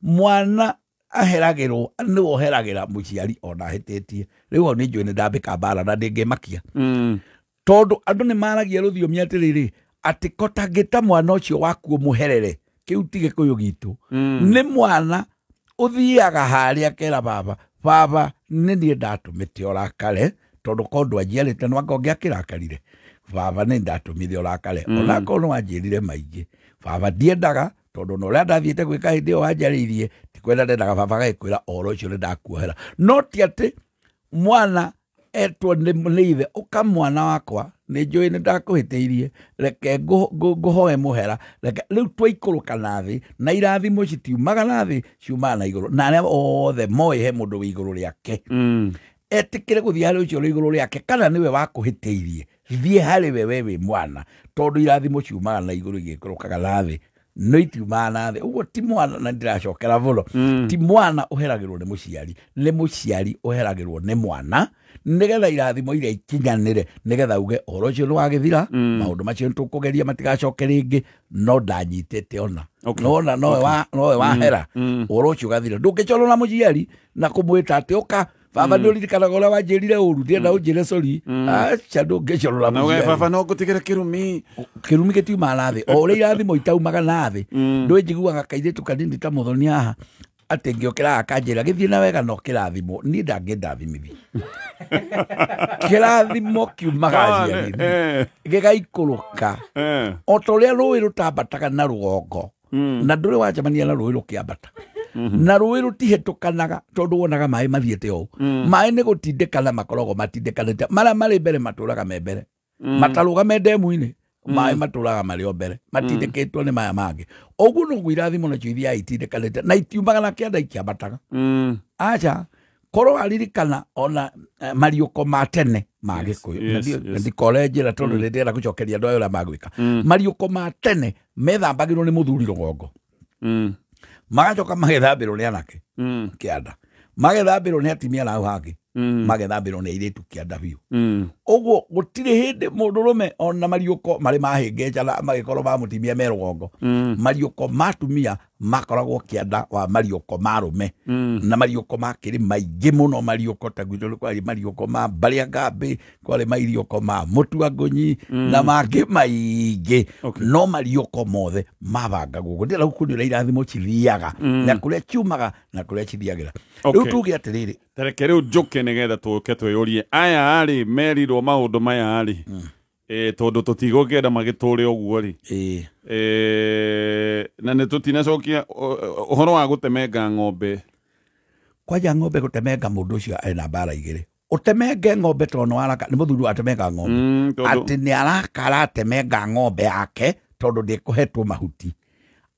mwana aheragĩrwo nĩwe ũheragĩra mũciari ona ahĩtĩtie. Rĩu hau nĩ njũĩ nĩ ndambĩka mbara na ndĩngĩmakia, tondũ andũ nĩ maragia rũthiomi atĩrĩrĩ atĩ kotangĩta mwana ũcio waku ũmũherere, kĩu ti gĩkũyũ gitũ. Nĩ mwana ũthiaga harĩa akera baba, baba nĩ niĩ ndatũmĩte ũrakare, tondũ korwo ndwanjiarĩte no anga ũngĩakĩrakarire. Baba nĩ ndatũmire ũrakare, onakorwo nĩ wanjĩrire maingĩ. Baba ndiendaga, tondũ na ũrĩa ndathiĩte gwĩka hĩndĩ ĩyo wanjarĩirie ti kwenda ndendaga. Baba agagĩkwĩra ũhoro ũcio nĩ ndakuohera. No ti atĩ mwana Etwo nĩ ithe ũka mwana wakwa nĩ njũĩ nĩ ndakũhĩtĩirie, reke ngũhoe mũhera, reke rĩu twaikũrũka na thĩ, na irathimo citiumaga na thĩ, ciumaga na igũrũ, na arĩa othe moĩ he mũndũ wĩ igũrũ rĩake. Etĩkĩre gũthiĩ harĩ ũcio ũrĩ igũrũ rĩake, kana nĩwe wakũhĩtĩirie, thiĩ harĩ we we wĩ mwana, tondũ irathimo ciumaga na igũrũ igĩikũrũkaga na thĩ, no itiumaga na thĩ. Ũguo ti mwana, na ndĩracokera mũno, ti mwana ũheragĩrwo nĩ mũciari, nĩ mũciari ũheragĩrwo nĩ mwana, nĩgetha irathimo iria ikinyanĩre, nĩgetha uge ũhoro ũcio nĩ wagĩthira, maũndũ macio nĩ tũkũgeria matigacoke rĩngĩ, no ndanyitĩte ona. Nona nowe wahera, ũhoro ũcio ũgathira. Ndũngĩcorwo na mũciari na kũmwĩta atĩ ũka baba nĩ ũririkanaga ũrĩa wanjĩrire ũru, ndienda ũnjĩre sorry. Aca, ndũngĩcorwo na mũciari. Baba no ngũtigĩre kĩrumi. Kĩrumi gĩtiumaga na thĩ, o ũrĩa irathimo itaumaga na thĩ. Ndũĩ njiguaga kairĩtu kanini ta mũthoni haha atĩ ngĩũkĩra akanjĩra gĩthiĩ na wega no kĩrathimo, niĩ ndangĩndathimithia. Kĩrathimo kiumaga aciari-inĩ gĩgaikũrũka o ta ũrĩa rũĩ rũtambataga na rũgongo, na ndũrĩ wacemania na rũĩ rũkĩambata, na rũĩ rũtihĩtũkanaga tondũ wonaga maĩ mathiĩte ũũ. Maĩ nĩ gũtindĩkana makoragwo matindĩkanĩte, marĩa marĩ mbere matũraga me mbere, matarũgame ndemu-inĩ, maĩ matũraga marĩ o mbere, matindĩkĩtwo nĩ maya mangĩ. Ũguo noguo irathimo nacio ithiaga itindĩkanĩte, na itiumaga na kĩanda ikĩambataga. Aca, korwo waririkana ona mariũko ma tene ma Gĩkũyũ, ndikore njĩra tondũ nĩ ndĩrenda gũcokeria andũ aya ũrĩa magwĩka. Mariũko ma tene methambagĩrwo nĩ mũthuri rũgongo, magacoka magethambĩrwo nĩ anake kĩanda, magethambĩrwo nĩ atumia na hau hangĩ, magethambĩrwo nĩ airĩtu kĩanda biũ. Ũguo gũtirĩ hĩndĩ mũndũrũme ona mariũko marĩ mahĩngĩca na magĩkorwo ma mũtumia me rũgongo, mariũko ma atumia makoragwo kĩanda wa mariũko ma arũme, na mariũko makĩrĩ maingĩ mũno. Mariũko ta gwitũ nĩ kwarĩ mariũko ma Mbarĩa Ngambĩ, kwarĩ mariũko ma Mũtuangũnyi na mangĩ maingĩ, no mariũko mothe mabangagwo ũguo. Ndĩrenda gũkuonia ũrĩa irathimo cithiaga na kũrĩa ciumaga na kũrĩa cithiagĩra. Rĩu tuge atĩrĩrĩ, tareke rĩu njũke nĩgetha tũke twĩyũrie aya rĩ merirwo maũndũ maya rĩ, tondũ tũtigũkĩenda magĩtũre ũguo rĩ, na nĩ tũtinacokia ũhoro wa gũtemenga ng'ombe. Kwanja ng'ombe gũtemenga mũndũ ũcio ena mbara igĩrĩ. Ũtemenge ng'ombe tondũ nĩ waraka, nĩ mũthuri watemenga ng'ombe, atĩ nĩ arakara atemenga ng'ombe yake tondũ ndĩkũhetwo mahuti.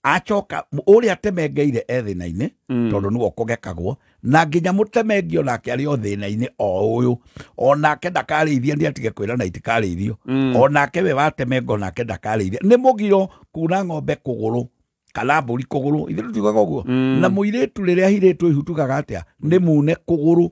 Acoka ũrĩa atemengeire e thĩna-inĩ, tondũ nĩwe ũkũgekagwo, na nginya mũtemengi onake arĩ o thĩna-inĩ o ũyũ, onake ndakarĩithia, nĩ atige kwĩrana itikarĩithio, onake we watemenga onake ndakarĩithia. Nĩ mũgiro kuna ng'ombe kũgũrũ kana mbũri kũgũrũ, ithuĩ tũtiugaga ũguo. Na mũirĩtu rĩrĩa ahirĩtwo ihu tugaga atĩa? Nĩ mune kũgũrũ.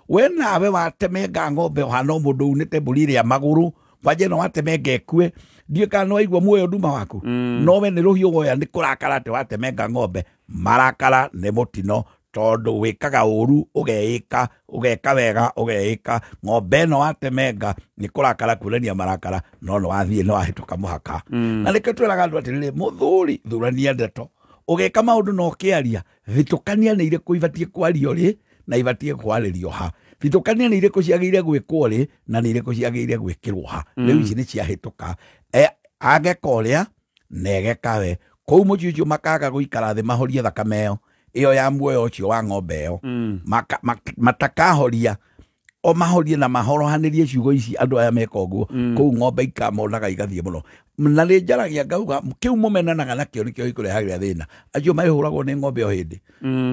We nawe watemenga ng'ombe ũhana o mũndũ unĩte mbũri ĩrĩa magũrũ, kwanja ĩno watemenga ĩkue, ndiũĩ kana nĩ waigua muoyo nduma waku, no we nĩ rũhiũ woya nĩ kũrakara atĩ watemenga ng'ombe. Marakara nĩ mũtino, tondũ wĩkaga ũru ũgeĩka, ũgeka wega ũgeĩka. Ng'ombe ĩno watemenga nĩ kũrakara kuonania marakara, no nĩ wathiĩ nĩ wahĩtũka mũhaka. Na nĩkĩo twĩraga andũ atĩrĩrĩ, mũthuri thurania ndeto, ũgĩka maũndũ na ũkĩaria, thitũkania nĩ irĩkũ ibatiĩ kwario rĩ na ibatiĩ kwarĩrio ha, thitũkania nĩ irĩkũ ciagĩrĩire gwĩkwo rĩ na nĩ irĩkũ ciagĩrĩire gwĩkĩrwo ha. Rĩu ici nĩ ciahĩtũka. Angeka ũrĩa na egeka we, kũu mũciĩ ũcio makaga gũikara thĩ mahorie thakame ĩyo ĩyo ya muoyo ũcio wa ng'ombe ĩyo, matakahoria o mahorie na mahorohanĩrie ciugo ici andũ aya meka ũguo, kũu ng'ombe ikamonaga igathiĩ mũno. Na nĩ njaragia ngauga kĩu mũmenanaga nakĩo nĩkĩo gĩkũrehagĩra thĩna. Acio mahũragwo nĩ ng'ombe o hĩndĩ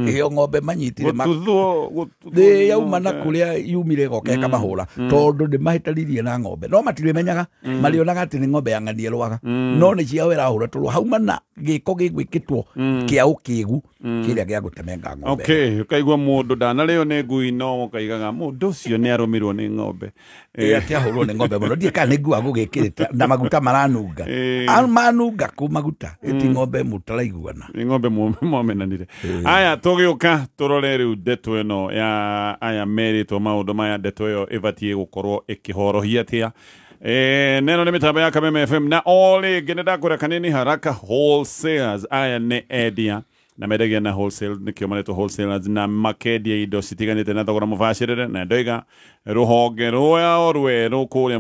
ĩyo ng'ombe manyitire thĩ yauma na kũrĩa yumire ĩgoka ĩkamahũra, tondũ nĩ mahĩtanirie na ng'ombe, no matirĩmenyaga, marĩonaga atĩ nĩ ng'ombe ya ng'ania ĩrũaga, no nĩ ciao ĩrahũra tondũ hauma na gĩko gĩgwĩkĩtwo kĩa ũkĩgu kĩrĩa gĩa gũtemenga ng'ombe. Okay, ũkaigua mũndũ ndanarĩo nĩ ngui, no ũkaigaga mũndũ ũcio nĩ arũmirwo nĩ ng'ombe. Atĩ ahũrwo nĩ ng'ombe mũno, ndiĩ kana nĩ ngua gũgĩkĩrĩte na maguta maranunga. Manunga kũ maguta, ĩti ng'ombe mũtaraiguana, nĩ ng'ombe mwamenanire. Aya tũgĩũka tũrore rĩu ndeto ĩno ya aya merĩtwo maũndũ maya, ndeto ĩyo ĩbatiĩ gũkorwo ĩkĩhorohia atĩa. Neno nĩ mĩtambo ya Kameme FM, na o rĩngĩ nĩ ndakwĩra kanini haraka wholesalers aya nĩ endia na mendagia na wholesale, nĩkĩo maretwo wholesalers, na makendia indo citiganĩte na thogora mũbacĩrĩre, na ndoiga rũhonge rwao rwerũ kũrĩa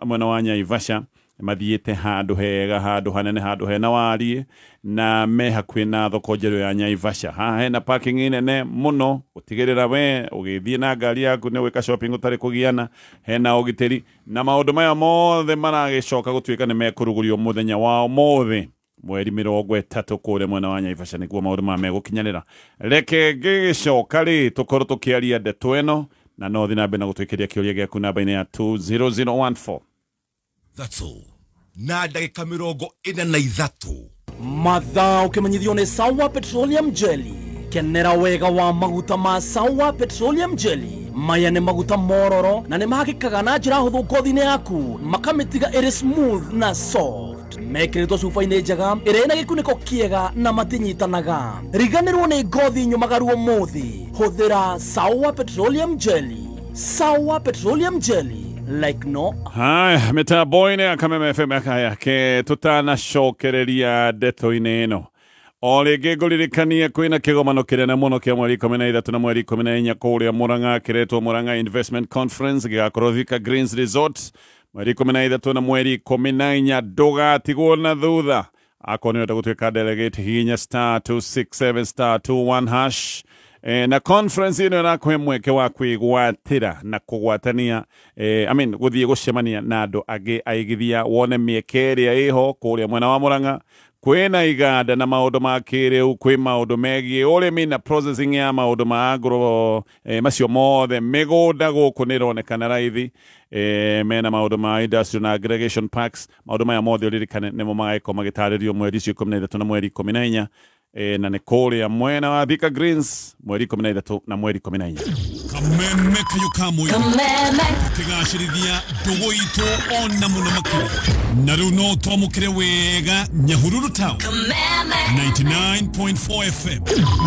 mwena wa Naivasha Mathiĩte handũ hega, handũ hanene, handũ hena wariĩ, na me hakuhĩ na thoko njerũ ya Naivasha. Haha hena parking nene mũno, gũtigĩrĩra we ũgĩthiĩ na ngari yaku nĩ gwĩka shopping ũtarĩ kũgiana, hena ũgitĩri, na maũndũ maya mothe maragĩcoka gũtuĩka nĩ mekũrugũrio mũthenya wa ũmũthĩ mweri 30 kũrĩa mwena wa Naivasha, nĩguo maũndũ maya megũkinyanĩra. Reke ngĩgĩcoka rĩ tũkorwo tũkĩaria ndeto ĩno, na no thiĩ na mbere na gũtwĩkĩria kĩũria gĩaku namba-inĩ ya 20014. That's all. Na ndagĩka 43. Mathaa ũkĩmenyithio nĩ Sawa Petroleum Jelly. Kenera wega wa maguta ma Sawa Petroleum Jelly. Maya nĩ maguta mororo na nĩ mahakĩkaga na njĩra hũthũ ngothi-inĩ yaku, makamĩtiga ĩrĩ smooth na soft. Mekĩrĩtwo cuba-inĩ njega ĩrĩa ĩna gĩkunĩko kĩega na matinyitanaga. Riganĩrwo nĩ ngothi nyũmagaru ũmũthĩ. Hũthĩra Sawa Petroleum Jelly. Sawa Petroleum Jelly like no. Haya, mĩtambo-inĩ ya Kameme FM yake tutanacokereria ndeto-inĩ ĩno. O rĩngĩ ngũririkanie kwĩna kĩgomano kĩnene mũno kĩa mweri 13 na mweri 14 kũrĩa Murang'a, kĩretwo Murang'a Investment Conference, gĩgakorwo Thika Greens Resort mweri 13 na mweri 14. Ndũgatigwo na thutha. Akorwo nĩ ũrenda gũtuĩka delegate, hihinya star 267 star 21 hash. Na conference ĩno ĩrakũhe mweke wa kwĩgwatĩra na kũgwatania, gũthiĩ gũcemania na andũ angĩ aigithia, wone mĩeke ĩrĩa ĩho kũrĩa mwena wa Murang'a. Kwĩna iganda na maũndũ ma kĩrĩu, kwĩ maũndũ megiĩ ũrĩmi na processing ya maũndũ ma agro, macio mothe. Mĩgũnda gũkũ nĩ ĩronekana raithi, mena maũndũ ma industrial na aggregation parks. Maũndũ maya mothe ũririkane nĩmo magagĩkorwo magĩtarĩrio mweri ũcio 13 na mweri 14, na nĩ kũrĩa mwena wa Thika Greens mweri 13 na mweri 14. Kameme kayo kamwe tukigacĩrithia ndũgũ itũ ona mũno makĩria. Na rĩu no twamũkĩre wega Nyahururu Town 99.4 FM.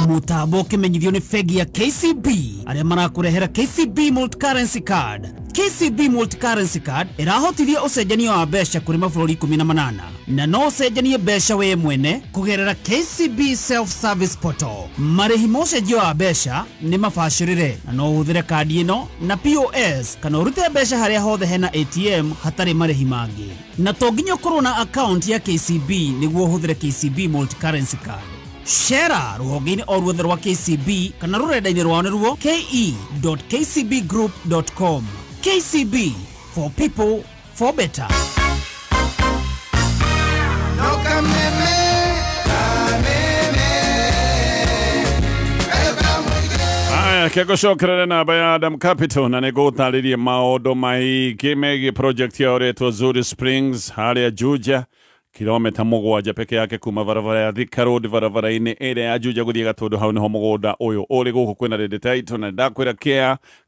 Mũtambo ũkĩmenyithio nĩ bengi ya KCB arĩa marakũrehera KCB Multi-Currency Card. KCB Multi-Currency Card ĩrahotithia ũcenjania wa mbeca kũrĩ mabũrũri 18 na no ũcenjanie mbeca we mwene kũgerera KCB Self-Service Portal. Marĩhi ma ũcenjia wa mbeca nĩ mabacĩrĩre na no ũhũthĩre kandi ĩno na POS kana ũrute mbeca harĩa hothe hena ATM hatarĩ marĩhi mangĩ. Na to nginya ũkorwo na account ya KCB nĩguo ũhũthĩre KCB Multi-Currency Card. Shera rũhonge-inĩ o ruothe rwa KCB kana rũrenda-inĩ rwao nĩruo ke.kcbgroup.com. KCB, for people, for better. Aya, kĩgũcokerere namba ya Adam Capital na nĩngũgũtarĩrie maũndũ maingĩ megiĩ project ya ũrĩtwo Zuri Springs harĩa Juja, kilomita 7 peke yake kuma barabara ya Thika Road, barabara-inĩ ĩrĩa ya Juja gũthiĩ Gatũndũ. Hau nĩho mũgũnda ũyũ ũrĩ. Gũkũ kwĩna Lady Title na ndakwĩra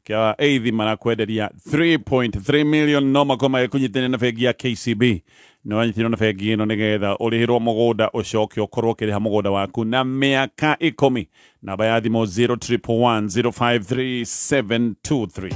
kĩa eithi marakwenderia 3.3 million, no makorwo magĩkũnyitĩrĩra na bengi ya KCB. No wanyitĩrĩrwo na bengi ĩno nĩgetha ũrĩhĩrwo mũgũnda ũcoke ũkorwo ũkĩrĩha mũgũnda waku na mĩaka 10. Namba ya thimũ 0111053723.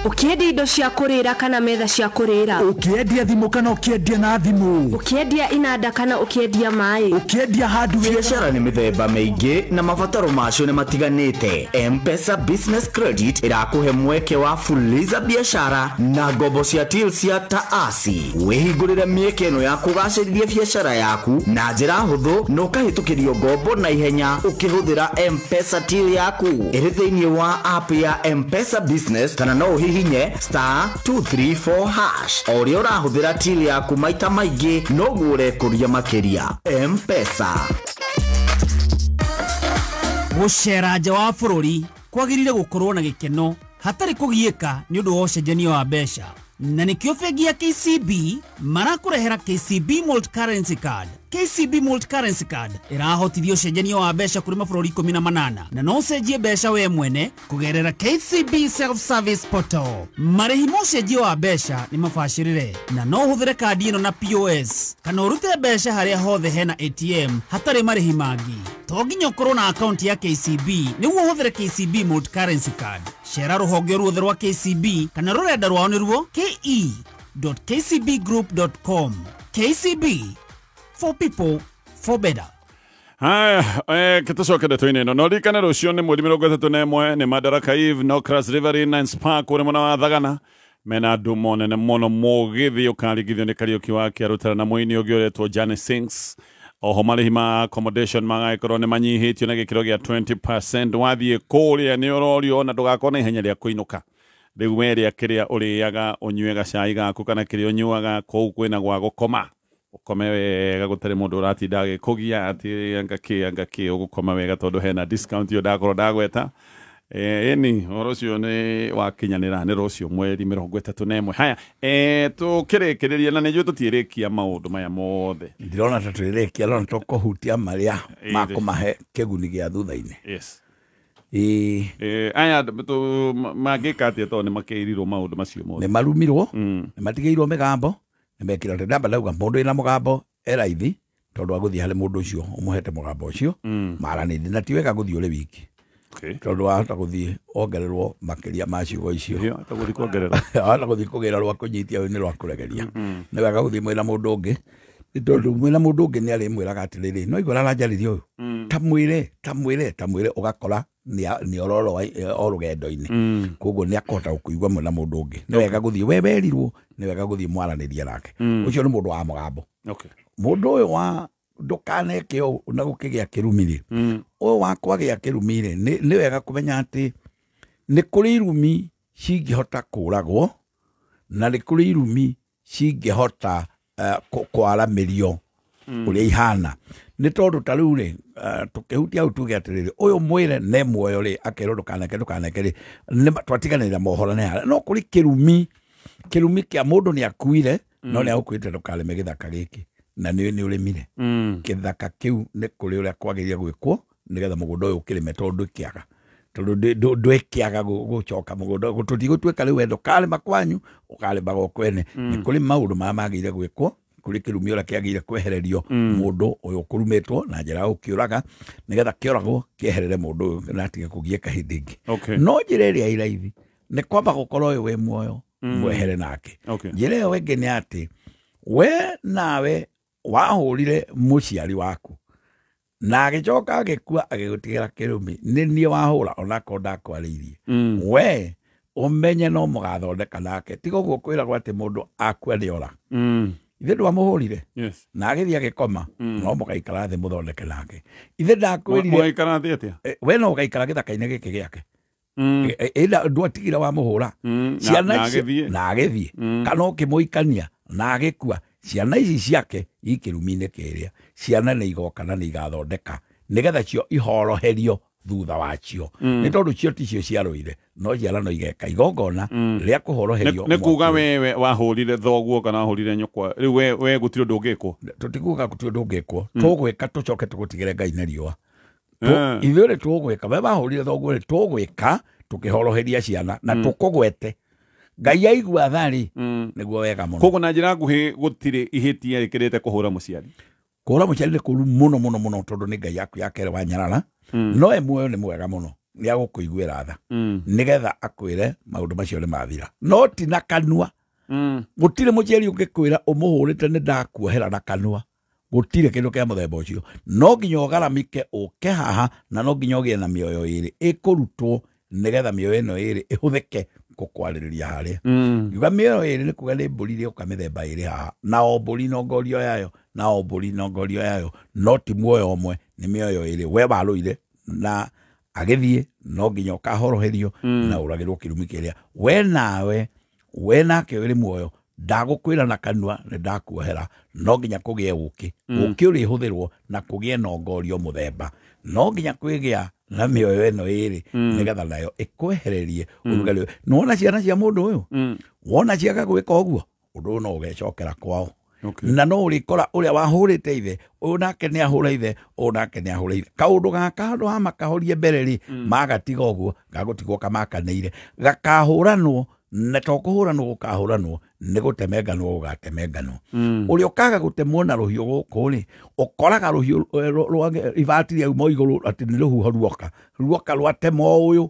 Ũkĩendia indo cia kũrĩra kana metha cia kũrĩra, ũkĩendia thimũ kana ũkĩendia na thimũ, ũkĩendia inanda kana ũkĩendia maĩ, ũkĩendia hardware. Biacara nĩ mĩthemba mĩingĩ na mabataro macio nĩ matiganĩte. M-Pesa Business Credit ĩrakũhe mweke wa fuliza biacara na ngombo cia till cia taasi. Wĩhingũrĩre mĩeke ĩno ya kũgacĩrithia biacara yaku na njĩra hũthũ na ũkahĩtũkĩrio ngombo na ihenya ũkĩhũthĩra M-Pesa till yaku ĩrĩ thĩinĩ wa app ya M-Pesa Business, kana no ũhihinye star 234 hash. O ũrĩa ũrahũthĩra till yaku maita maingĩ noguo ũrekũria makĩria. M-Pesa. Gũcera nja wa bũrũri kwagĩrĩire gũkorwo na gĩkeno hatarĩ kũgiĩka nĩ ũndũ wa ũcenjania wa mbeca, na nĩkĩo bengi ya KCB marakũrehera KCB Multi-Currency Card. KCB Multi-Currency Card ĩrahotithia ũcenjania wa mbeca kũrĩ mabũrũri 18 na no ũcenjie mbeca we mwene kũgerera KCB Self-Service Portal. Marĩhi ma ũcenjia wa mbeca nĩ mabacĩrĩre na no ũhũthĩre kandi ĩno na POS kana ũrute mbeca harĩa hothe hena ATM hatarĩ marĩhi mangĩ. To nginya ũkorwo na akaunti ya KCB nĩguo ũhũthĩre KCB Multi-Currency Card. Cera rũhonge ruothe rwa KCB kana rũrenda rwao nĩruo ke.kcbgroup.com. KCB, for people, for better. Haya, kĩtũcoke ndeto-inĩ ĩno. No ririkane rũciũ nĩ mweri 31 nĩ Madaraka Eve, no Cross River Inn and Spa kũrĩa mwena wa Thagana. Mena andũ monene mũno mũgĩthiĩ ũkarigithio nĩ Kariũki wa Kĩarũtara na mũini ũngĩ ũretwo Jane Sings. Oho marĩhi ma accommodation magagĩkorwo nĩ manyihĩtio na gĩkĩro gĩa 20%. Wathiĩ kũrĩa nĩ ũrorio na ndũgakorwo na ihenya rĩa kũinũka. Rĩu we rĩa kĩrĩa ũrĩaga ũnyue gacai gaku kana kĩrĩa ũnyuaga kũu kwĩna gwa gũkoma. Ũkome wega gũtarĩ mũndũ ũratinda agĩkũgia atĩ anga kĩ ũgũkoma wega tondũ hena discount ĩyo ndakorwo ndagweta. Ĩni ũhoro ũcio nĩ wakinyanĩra nĩ rũciũ mweri 31. Haya, tũkĩrĩkĩrĩria na nĩnjũĩ tũtiĩrĩkia maũndũ maya mothe. Ndirona ta tũrĩrĩkia no tũkũhutia marĩa makũmahe kĩguni gĩa thutha-inĩ. Yes. Aya mangĩka atĩa tondũ nĩ makĩirirwo maũndũ macio mothe. Nĩ marumirwo, nĩ matigĩirwo mĩgambo, nĩ mekĩrwo atĩ ndamba ndauga mũndũ wĩna mũgambo e raithi tondũ agũthiĩ harĩ mũndũ ũcio ũmũhete mũgambo ũcio maranĩrie, na ti wega gũthiĩ ũrĩ wiki. Tondũ wahota gũthiĩ ongererwo makĩria ma ciugo icio. Wahota gũthiĩ kuongerera. Wahota gũthiĩ kũgĩra rwa kũnyitia nĩ rwa kũregeria. Nĩ wega gũthiĩ mwĩna mũndũ ũngĩ. Nĩ tondũ mwĩna mũndũ ũngĩ nĩ arĩmwĩraga atĩrĩrĩ, no igua aranjarĩria ũyũ. Ta mwĩre, ta mwĩre, ta mwĩre, ũgakora nĩ ororo o rũgendo-inĩ. Koguo nĩ akũhota gũkũigua mwĩna mũndũ ũngĩ. Nĩ wega gũthiĩ we werirwo, nĩ wega gũthiĩ mwaranĩria nake. Ũcio nĩ mũndũ wa mũgambo. Mũndũ ũyũ wa ndũkaneke ũũ na gũkĩgĩa kĩrumi rĩ, ũyũ wa kwagĩa kĩrumi rĩ, nĩ wega kũmenya atĩ nĩ kũrĩ irumi cingĩhota kũragwo na nĩ kũrĩ irumi cingĩhota kwaramĩrio ũrĩa ihana. Nĩ tondũ ta rĩu rĩ, tũkĩhutia hau tuge atĩrĩrĩ, ũyũ mwĩre ne muoyo rĩ, akerwo ndũkaneke ndũkaneke rĩ, twatiganĩra mohoro nĩ harĩa. No kũrĩ kĩrumi, kĩrumi kĩa mũndũ nĩ akuire, no nĩ agũkwĩrĩte ndũkarĩme gĩthaka gĩkĩ. Na nĩ ũrĩmire. Gĩthaka kĩu nĩ kũrĩ ũrĩa kwagĩrĩire gwĩkwo nĩgetha mũgũnda ũyũ ũkĩrĩme tondũ ndwĩkĩaga. Tondũ ndwĩkĩaga gũcoka mũgũnda. Tũtigũtuĩka rĩu we ndũkarĩma kwanyu, ũkarĩmaga o kwene. Nĩ kũrĩ maũndũ marĩa magĩrĩire gwĩkwo, kũrĩ kĩrumi ũrĩa kĩagĩrĩire kwehererio mũndũ ũyũ ũkũrumĩtwo na njĩra ya gũkĩũraga, nĩgetha kĩoragwo kĩeherere mũndũ ũyũ na atige kũgiĩka hĩndĩ ĩngĩ. No njĩra ĩrĩa ĩ raithi nĩ kwamba gũkorwo ũyũ wĩ muoyo mwehere nake. Njĩra ĩyo ĩngĩ nĩ atĩ we nawe wahũrire mũciari waku na agĩcoka agĩkua agĩgũtigĩra kĩrumi, nĩ niĩ wahũra onakorwo ndakwarĩirie. We ũmenye no mũgathondeka nake, tiga ũguo kwĩragwo atĩ mũndũ akua nĩ ora. Ithe ndwamũhũrire na agĩthiĩ agĩkoma, no mũgaikara thĩ mũthondeke nake. Ithe ndakwĩrire mũgaikara thĩ atĩa? We no ũgaikara gĩthaka-inĩ gĩkĩ gĩake. Ĩnda ndwatigire wamũhũra ciana na agĩthiĩ, kana ũkĩmũikania na agĩkua. Ciana ici ciake ikĩrumi-inĩ kĩrĩa, ciana nĩ igoka na nĩ igathondeka nĩgetha cio ihoroherio thutha wacio. Nĩ tondũ cio ticio ciarũire, no ciana no igeka igongona rĩa kũhoroherio. Nĩ kuga wewe wahũrire thoguo kana wahũrire nyũkwa, rĩu we gũtirĩ ũndũ ũngĩkwo? Tũtikuga gũtirĩ ũndũ ũngĩkwo, tũgwĩka tũcoke tũgũtigĩre Ngai na riũa. Ithuĩ rĩ tũgwĩka, we wahũrire thoguo rĩ tũgwĩka tũkĩhoroheria ciana na tũkũgwete. Ngai aigua tha rĩ, nĩguo wega mũno. Koguo na njĩra nguhĩ gũtirĩ ihĩtia rĩkĩrĩte kũhũra mũciari. Kũhũra mũciari nĩ kũũru mũno mũno mũno tondũ nĩ Ngai yaku ya kerĩ wanyarara. No e muoyo nĩ mwega mũno, nĩ agũkũiguĩra tha nĩgetha akwĩre maũndũ macio nĩ mathira. No ti na kanua. Gũtirĩ mũciari ũngĩkwĩra ũmũhũrĩte nĩ ndakuohera na kanua. Gũtirĩ kĩndũ kĩa mũthemba ũcio. No nginya ũgaramike ũke haha, na no nginya ũgĩe na mĩoyo ĩrĩ ĩkũrutwo nĩgetha mĩoyo ĩno ĩrĩ ĩhũthĩke gũkwarĩrĩria harĩa. Ngiuga mĩoyo ĩrĩ nĩ kuga nĩ mbũri ĩrĩũka mĩthemba ĩrĩ haha, na o mbũri na ngorio yayo, na o mbũri na ngorio yayo, no ti muoyo ũmwe, nĩ mĩoyo ĩrĩ. We warũire na agĩthiĩ, no nginya ũkahoroherio na ũragĩrwo kĩrumi kĩrĩa. We nawe, we nake ũrĩ muoyo, ndagũkwĩra na kanua nĩ ndakuohera, no nginya kũgĩe ũkĩ. Ũkĩ ũrĩhũthĩrwo na kũgĩe na ngorio mũthemba. No nginya kwĩgĩa na mĩoyo ĩno ĩrĩ nĩgetha nayo ĩkwehererie ũrugarĩ. Nĩwona ciana cia mũndũ ũyũ, wona ciaga gwĩka ũguo, ũndũ ũyũ no ũgecokera kwao. Na no ũrĩkora ũrĩa wahũrĩte ithe, ũyũ nake nĩ ahũra ithe, ũyũ nake nĩ ahũra ithe. Kaũndũ gaka handũ ha makahorie mbere rĩ, magatiga ũguo, gagũtigwo kamakanĩire. Gakahũranwo, na to kũhũranwo gũkahũranwo, nĩ gũtemenganwo gũgatemenganwo. Ũrĩa ũkaga gũtemwo na rũhiũ gũkũ rĩ, ũkoraga rũhiũ rwa ibati rĩauma igũrũ atĩ nĩ rũhuho ruoka. Ruoka rwatemwo ũyũ,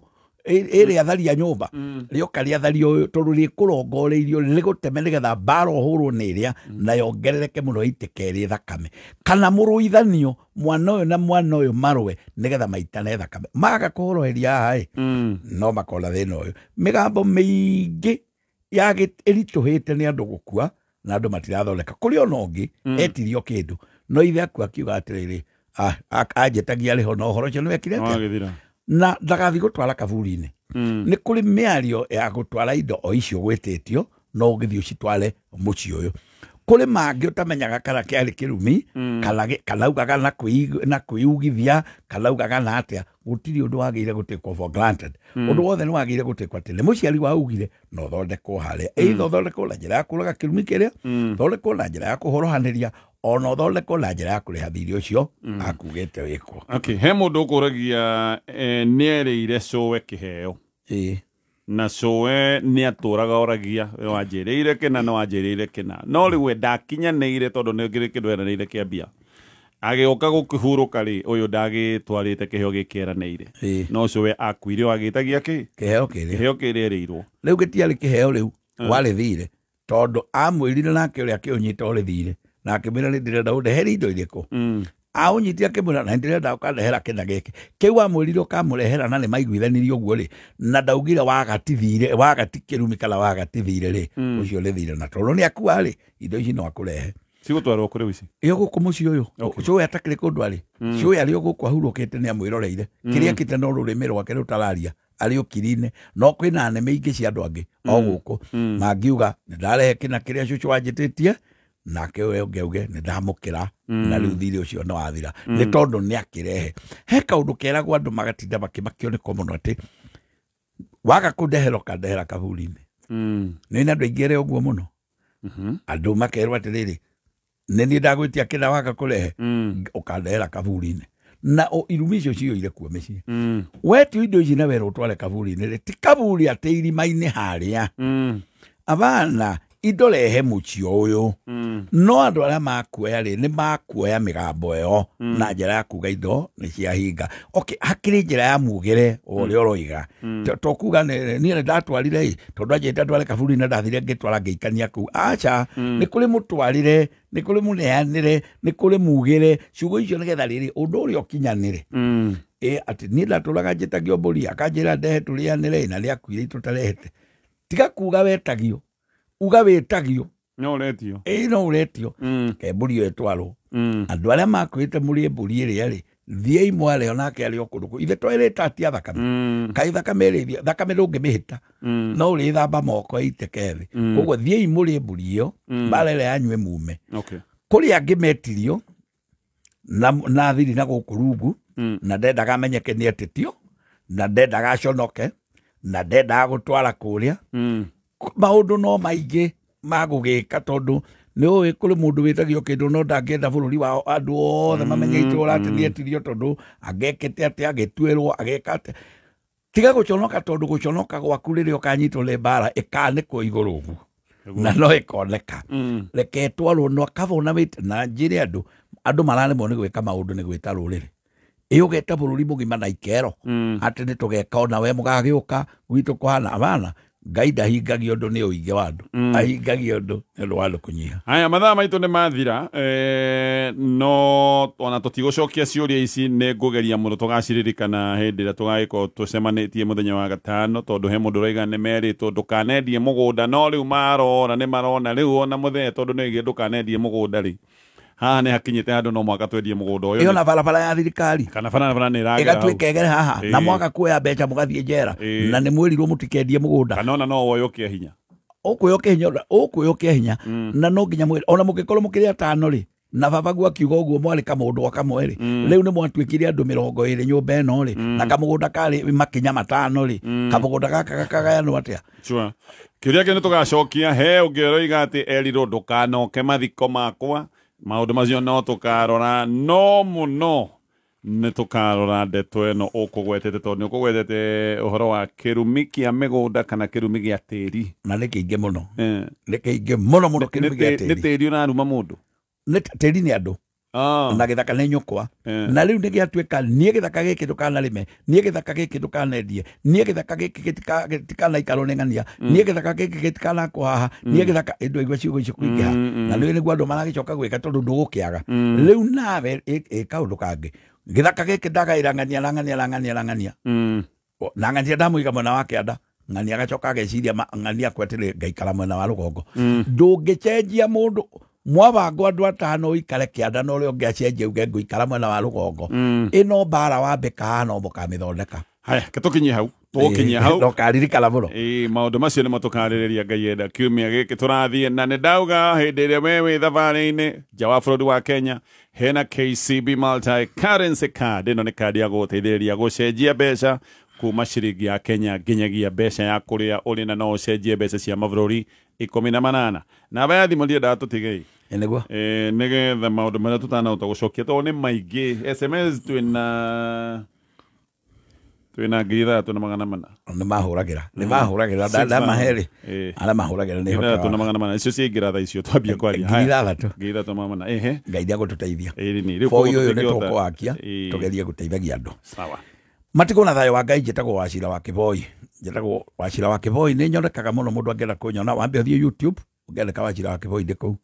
ĩrĩa tharia nyũmba, rĩoka rĩatharia ũyũ, tondũ rĩkũrongoreirio rĩgũteme nĩgetha mbara ũhũrwo nĩ ĩrĩa, na yongerereke mũno ĩitĩke ĩrĩ thakame. Kana mũrũithanio mwana ũyũ na mwana ũyũ marũe nĩgetha maitane thakame. Maga kũhoroheria haha ĩ, no makona thĩna ũyũ. Mĩgambo mĩingĩ Ĩritũhĩte nĩ andũ gũkua na andũ matirathondeka. Kũrĩ ona ũngĩ etirio kĩndũ no ithe akua akiuga atĩrĩrĩ, anjĩtagia rĩho na ũhoro ũcio nĩwekire atĩa, na ndagathiĩ gũtwara kaburi-inĩ. Nĩ kũrĩ mĩario ya gũtwara indo o icio gwĩtĩtio no ũgĩthiĩ ũcitware mũciĩ ũyũ. Kũrĩ mangĩ ũtamenyaga kana kĩarĩ kĩrumi, kana ugaga na kwĩugithia, kana ugaga na atĩa. Gũtirĩ ũndũ wagĩrĩire gũtĩkwo for granted. Ũndũ wothe nĩ wagĩrĩire gũtĩkwo atĩ nĩ mũciari waugire na ũthondekwo harĩa. Either ũthondekwo na njĩra ya kũraga kĩrumi kĩrĩa, ũthondekwo na njĩra ya kũhorohanĩria, ona ũthondekwo na njĩra ya kũrĩha thirĩ ũcio akugĩte wĩkwo. Okay, he mũndũ ũkũragia nĩerĩire cũwe kĩheo. Na cũwe nĩatũraga oragia wanjĩrĩire kĩna na wanjĩrĩire kĩna, no rĩu we ndakinyanĩire tondũ nĩ kĩrĩ kĩndũ eranĩire kĩa mbia. Agĩũka gũkĩhurũka rĩ, ũyũ ndagĩtwarĩte kĩheo gĩkĩ eranĩire, no cũwe akuire o agĩtagia kĩ kĩheo kĩrĩa, kĩheo kĩrĩa erĩirwo. Rĩu gĩtiarĩ kĩheo rĩu warĩ thirĩ, tondũ amwĩrire nake ũrĩa akĩũnyita ũrĩ thirĩ, na akĩmwĩra nĩ ndĩrenda ũndehere indo irĩkũ. Aũnyitia akĩmwĩra na ndĩrenda ũkandehera kĩna gĩkĩ kĩu amwĩrire ũkamũrehera, na nĩ maiguithanirie ũguo rĩ, na ndaugire wagati thirĩ, wagati kĩrumi kana wagati thirĩ rĩ, ũcio nĩ thirĩ, na tondũ nĩ akua rĩ, indo ici no akũrehe. Cigũtwarwo kũrĩ ici ĩyo gũkũ mũciĩ ũyũ. Cũwe atakĩrĩ kũndũ arĩ, cũwe arĩ o gũkũ ahurũkĩte nĩ amwĩroreire, kĩrĩa ekĩte no rũrĩmĩ rwake rũtararia, arĩ ũkiri-inĩ. No kwĩna nĩmĩ ingĩ cia andũ angĩ o gũkũ mangiuga nĩ ndarehe kĩna kĩrĩa cũcũ wanjĩtĩtie, nake ũyũ ũngĩ auge nĩ ndamũkĩra, na rĩu thirĩ ũcio nĩ wathira, nĩ tondũ nĩ akĩrehe. He kaũndũ keragwo andũ magatinda makĩmakio nĩko mũno atĩ waga kũndehera ũkandehera kaburi-inĩ. Nĩ na andũ aingĩ ere ũguo mũno. Andũ makerwo atĩrĩrĩ, nĩ niĩ ndagwĩtia kĩna waga kũrehe, ũkandehera kaburi-inĩ. Na irumi icio ciyũire kuo mĩciĩ. Wetio indo ici na werwo ũtware kaburi-inĩ rĩ, ti kaburi atĩ irima-inĩ harĩa. Abana indo rehe mũciĩ ũyũ. No andũ arĩa makuoya rĩ, nĩ makuoya mĩgambo ĩyo na njĩra ya kuga indo nĩ ciahinga. Okay, hakĩrĩ njĩra ya mugĩre ũrĩa ũroiga. To kuga niĩ nĩ ndatwarire ĩ, tondũ anjĩte ndware kaburi na ndathire ngĩtwara ngĩikania kũu. Aca, nĩ kũrĩ mũtwarĩre, nĩ kũrĩ mũneanĩre, nĩ kũrĩ mugĩre ciugo icio nĩgetha rĩrĩ ũndũ ũrĩa ũkinyanĩre. Atĩ niĩ ndatũraga njĩtagio mbũri, akanjĩra ndehe tũrĩanĩre, na nĩ akuire tũtarehete. Tiga kuga wetagio, uga wĩtagio no ũretio, no ũretio. Ke mbũri ĩyo ĩtwarwo. Andũ arĩa makuĩte mũrĩe mbũri ĩrĩa rĩ, thiĩi mware onake arĩ o kũndũ kũu. Ithe twerĩte atia thakame, kaĩ thakame ĩrĩ, thakame ndũngĩmĩhĩta, no ũrĩthamba moko ĩitĩke thĩ. Koguo thiĩi mũrĩe mbũri ĩyo, mbara ĩrĩa yanyue mume. Kũrĩ angĩ metirio na thiri na gũkũ rungu, na ndendaga amenyeke nĩ etĩtio, na ndendaga aconoke, na ndendaga gũtwara kũrĩa. Maũndũ no maingĩ ma gũgĩka, tondũ nĩ ũĩ kũrĩ mũndũ wĩtagio kĩndũ no ndangĩenda bũrũri wao andũ othe mamenye itũra atĩ nĩ etirio, tondũ angĩekĩte atĩa, agĩtuĩrwo, agĩka atĩa. Tiga gũconoka, tondũ gũconoka gwaku rĩrĩa ũkanyitwo nĩ mbara ĩkanĩkwo igũrũ ũguo, na no ĩkoneka. Reke ĩtwarwo no kaba ona wĩte na njĩre andũ, andũ mararemwo nĩ gwĩka maũndũ nĩ gwĩta rũrĩrĩ. Ĩ ũgeta bũrũri mũgima na ikero atĩ nĩ tũgeka ona we mũgagĩũka gwitũ kũhana abana. Ngai ndahingagia ũndũ nĩ ũingĩ wa andũ, ahingagia ũndũ nĩ ũndũ wa andũ kũnyiha. Haya, mathaa maitũ nĩ mathira, no ona tũtigũcokia ciũria ici, nĩ ngũgeria mũno tũgaciririkana hĩndĩ ĩrĩa tũgagĩkorwo tũcemanĩtie mũthenya wa gatano, tondũ he mũndũ ũrauga nĩ merĩtwo ndũkanendie mũgũnda, no rĩu marora nĩ marona rĩu ona mũthee, tondũ nĩ oigire ndũkanendie mũgũnda rĩ, haha nĩ hakinyĩte handũ no mwaka twendie mũgũnda ũyũ. Ĩyo na barabara ya thirikari, kana barabara nĩ ĩragera hau, ĩgatuĩka ĩgere haha, na mwaka kuoya mbeca mũgathiĩ njera, na nĩ mwĩrirwo mũtikendie mũgũnda, kana ona no woywo kĩa hinya, ũkuoywo kĩa hinya, ũkuoywo kĩa hinya, na no nginya mwĩrĩ ona mũngĩkorwo mũkĩrĩ atano rĩ, na babaguo akiuga ũguo mwarĩ kamũndũ o kamwe rĩ, rĩu nĩ mwatuĩkire andũ 20 nyũmba ĩno rĩ, na kamũgũnda karĩ makinya 5 rĩ, kamũgũnda gaka gakagayanwo atĩa? Sure. Kĩũria kĩu nĩ tũgacokia. He ũngĩ ũroiga atĩ erirwo ndũkanoke mathiko makwa, maũndũ macio no tũkarora, no mũno nĩ tũkarora ndeto ĩno ũkũgwetete, tondũ nĩ ũkũgwetete ũhoro wa kĩrumi kĩa mĩgũnda kana kĩrumi gĩa tĩri, na nĩ kĩingĩ mũno, nĩ kĩingĩ mũno mũno kĩrumi gĩa tĩri. Nĩ tĩri ũraruma mũndũ, nĩ tĩri nĩ andũ, na gĩthaka nĩ nyũkwa, na rĩu nĩ gĩatuĩka niĩ gĩthaka gĩkĩ ndũkanarĩme, niĩ gĩthaka gĩkĩ ndũkanendie, niĩ gĩthaka gĩkĩ gĩtikanaikarwo nĩ ng'ania, niĩ gĩthaka gĩkĩ gĩtikanakwo haha, niĩ gĩthaka ĩndũ aigua ciugo icio kũingĩha, na rĩu nĩguo andũ maragĩcoka gwĩka tondũ ndũgũkĩaga. Rĩu nawe ĩ kaũndũ kangĩ, gĩthaka gĩkĩ ndagaĩra ng'ania na ng'ania na ng'ania na ng'ania, na ng'ania ndamũiga mwena wa kĩanda, Ng'ania agacoka ageciria ng'ania akwetĩrĩ ngaikara mwena wa rũgongo. Ndũngĩcenjia mũndũ mwabangwo andũ atano ũikare kĩanda na ũrĩa ũngĩ acenjie uge ngũikara mwena wa rũgongo. Ĩno mbara wambĩka haha no mũkamĩthondeka. Haya, tũkinyie hau. Tũkinyie hau. Ndũkaririkana mũno. Maũndũ macio nĩmo tũkarĩrĩria Ngai enda kiumia gĩkĩ tũrathiĩ na nĩ ndauga hĩndĩ ĩrĩa we wĩ thabarĩ-inĩ nja wa bũrũri wa Kenya hena KCB Multi Currency Card. Ĩno nĩ kandi ya gũgũteithĩrĩria gũcenjia mbeca kuma ciringi ya Kenya nginyagia mbeca ya kũrĩa ũrĩ na no ũcenjie mbeca cia mabũrũri 18. Namba ya thimũ ndiendaga tũtigei. Nĩguo. Nĩgetha maũndũ marĩa tũtanahota gũcokia tondũ nĩ maingĩ. SMS twĩna 3400. Nĩ mahũragĩra. Nĩ mahũragĩra ndamahe rĩ. Arĩa mahũragĩra nĩ hotaga. 3400 icio ciaingĩra thaa icio twambia kwaria. 3000. 3400. Ehe. Ngai nĩagũtũteithia. Ĩĩ rĩu Boi ũyũ nĩ tũkũwakia tũgerie gũteithagia andũ. Sawa. Matigwo na thayũ wa Ngai. Njĩtagwo Wachira wa Kĩboi. Njĩtagwo Wachira wa Kĩboi. Nĩ nyonekaga mũno mũndũ angĩenda kũnyona wambe ũthiĩ YouTube ũngĩandĩka Wachira wa Kĩboi ndĩ kũu.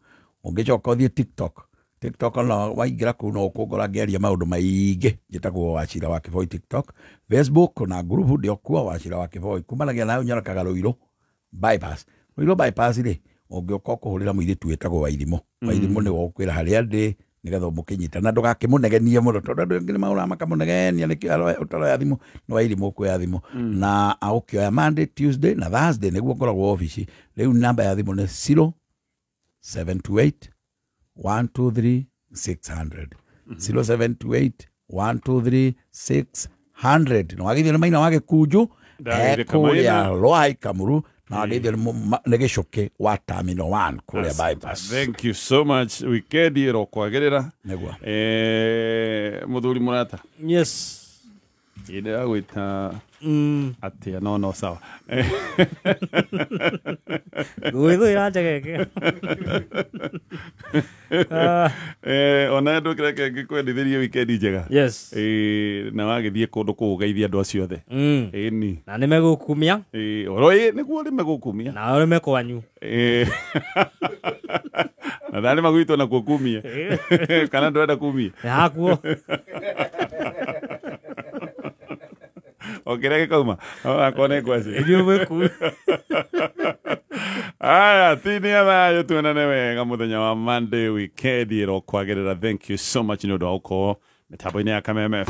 Ũngĩcoka ũthiĩ TikTok. TikTok ona waingĩra kũu no ũkũngora ngĩaria maũndũ maingĩ. Njĩtagwo Wachira wa Kĩboi TikTok. Facebook na group ndĩ o kuo Wachira wa Kĩboi. Kumanagia nayo nyonekaga Ruiru bypass. Ruiru bypass rĩ ũngĩũka ũkũhũrĩra mũirĩtu wĩtagwo Wairimũ. Wairimũ nĩwe ũkwĩra harĩa ndĩ nĩgetha mũkĩnyita na ndũgakĩmũnegenie mũno tondũ andũ angĩ nĩmahũraga makamũnegenia nĩkĩo ũtaroya thimũ. Nĩ Wairimũ ũkuoya thimũ na agũkĩoya Monday, Tuesday na Thursday nĩguo ngoragwo obici. Rĩu namba ya thimũ nĩ 0728 123 600. 0728 123 600. Na wagithio nĩ Maina wa Gĩkunju kũrĩa Rwai Kamuru na wagithio nĩ Gĩcũkĩ wa Terminal 1 kũrĩa bypass. Thank you so much. Wikendi ĩrokwagĩrĩra. Nĩguo. Mũthuri mũrata. Yes. Ĩndĩragwĩta atĩa no sawa. Gwĩthũĩra njegeke. Ona ndũkĩreke ngĩkwendithĩrie wikendi njega. Yes. Na wagĩthiĩ kũndũ kũu ũgeithie andũ acio othe. Ĩni. Na nĩmegũkumia. Oro nĩguo nĩmegũkumia. Na ũrĩme kwanyu. Na ndarĩ magwitwo nakuo kumie. Kana ndũrenda kumie. Hakuo. Okĩrĩa gĩkauma onakorwo nĩ ngwacĩ. Ithuĩ gwĩku. Aya, tinia thayũ tuonane wega mũthenya wa Monday weekend ĩrokwagĩrĩra. Thank you so much nĩ ũndũ wa gũkorwo mĩtambo-inĩ ya Kameme.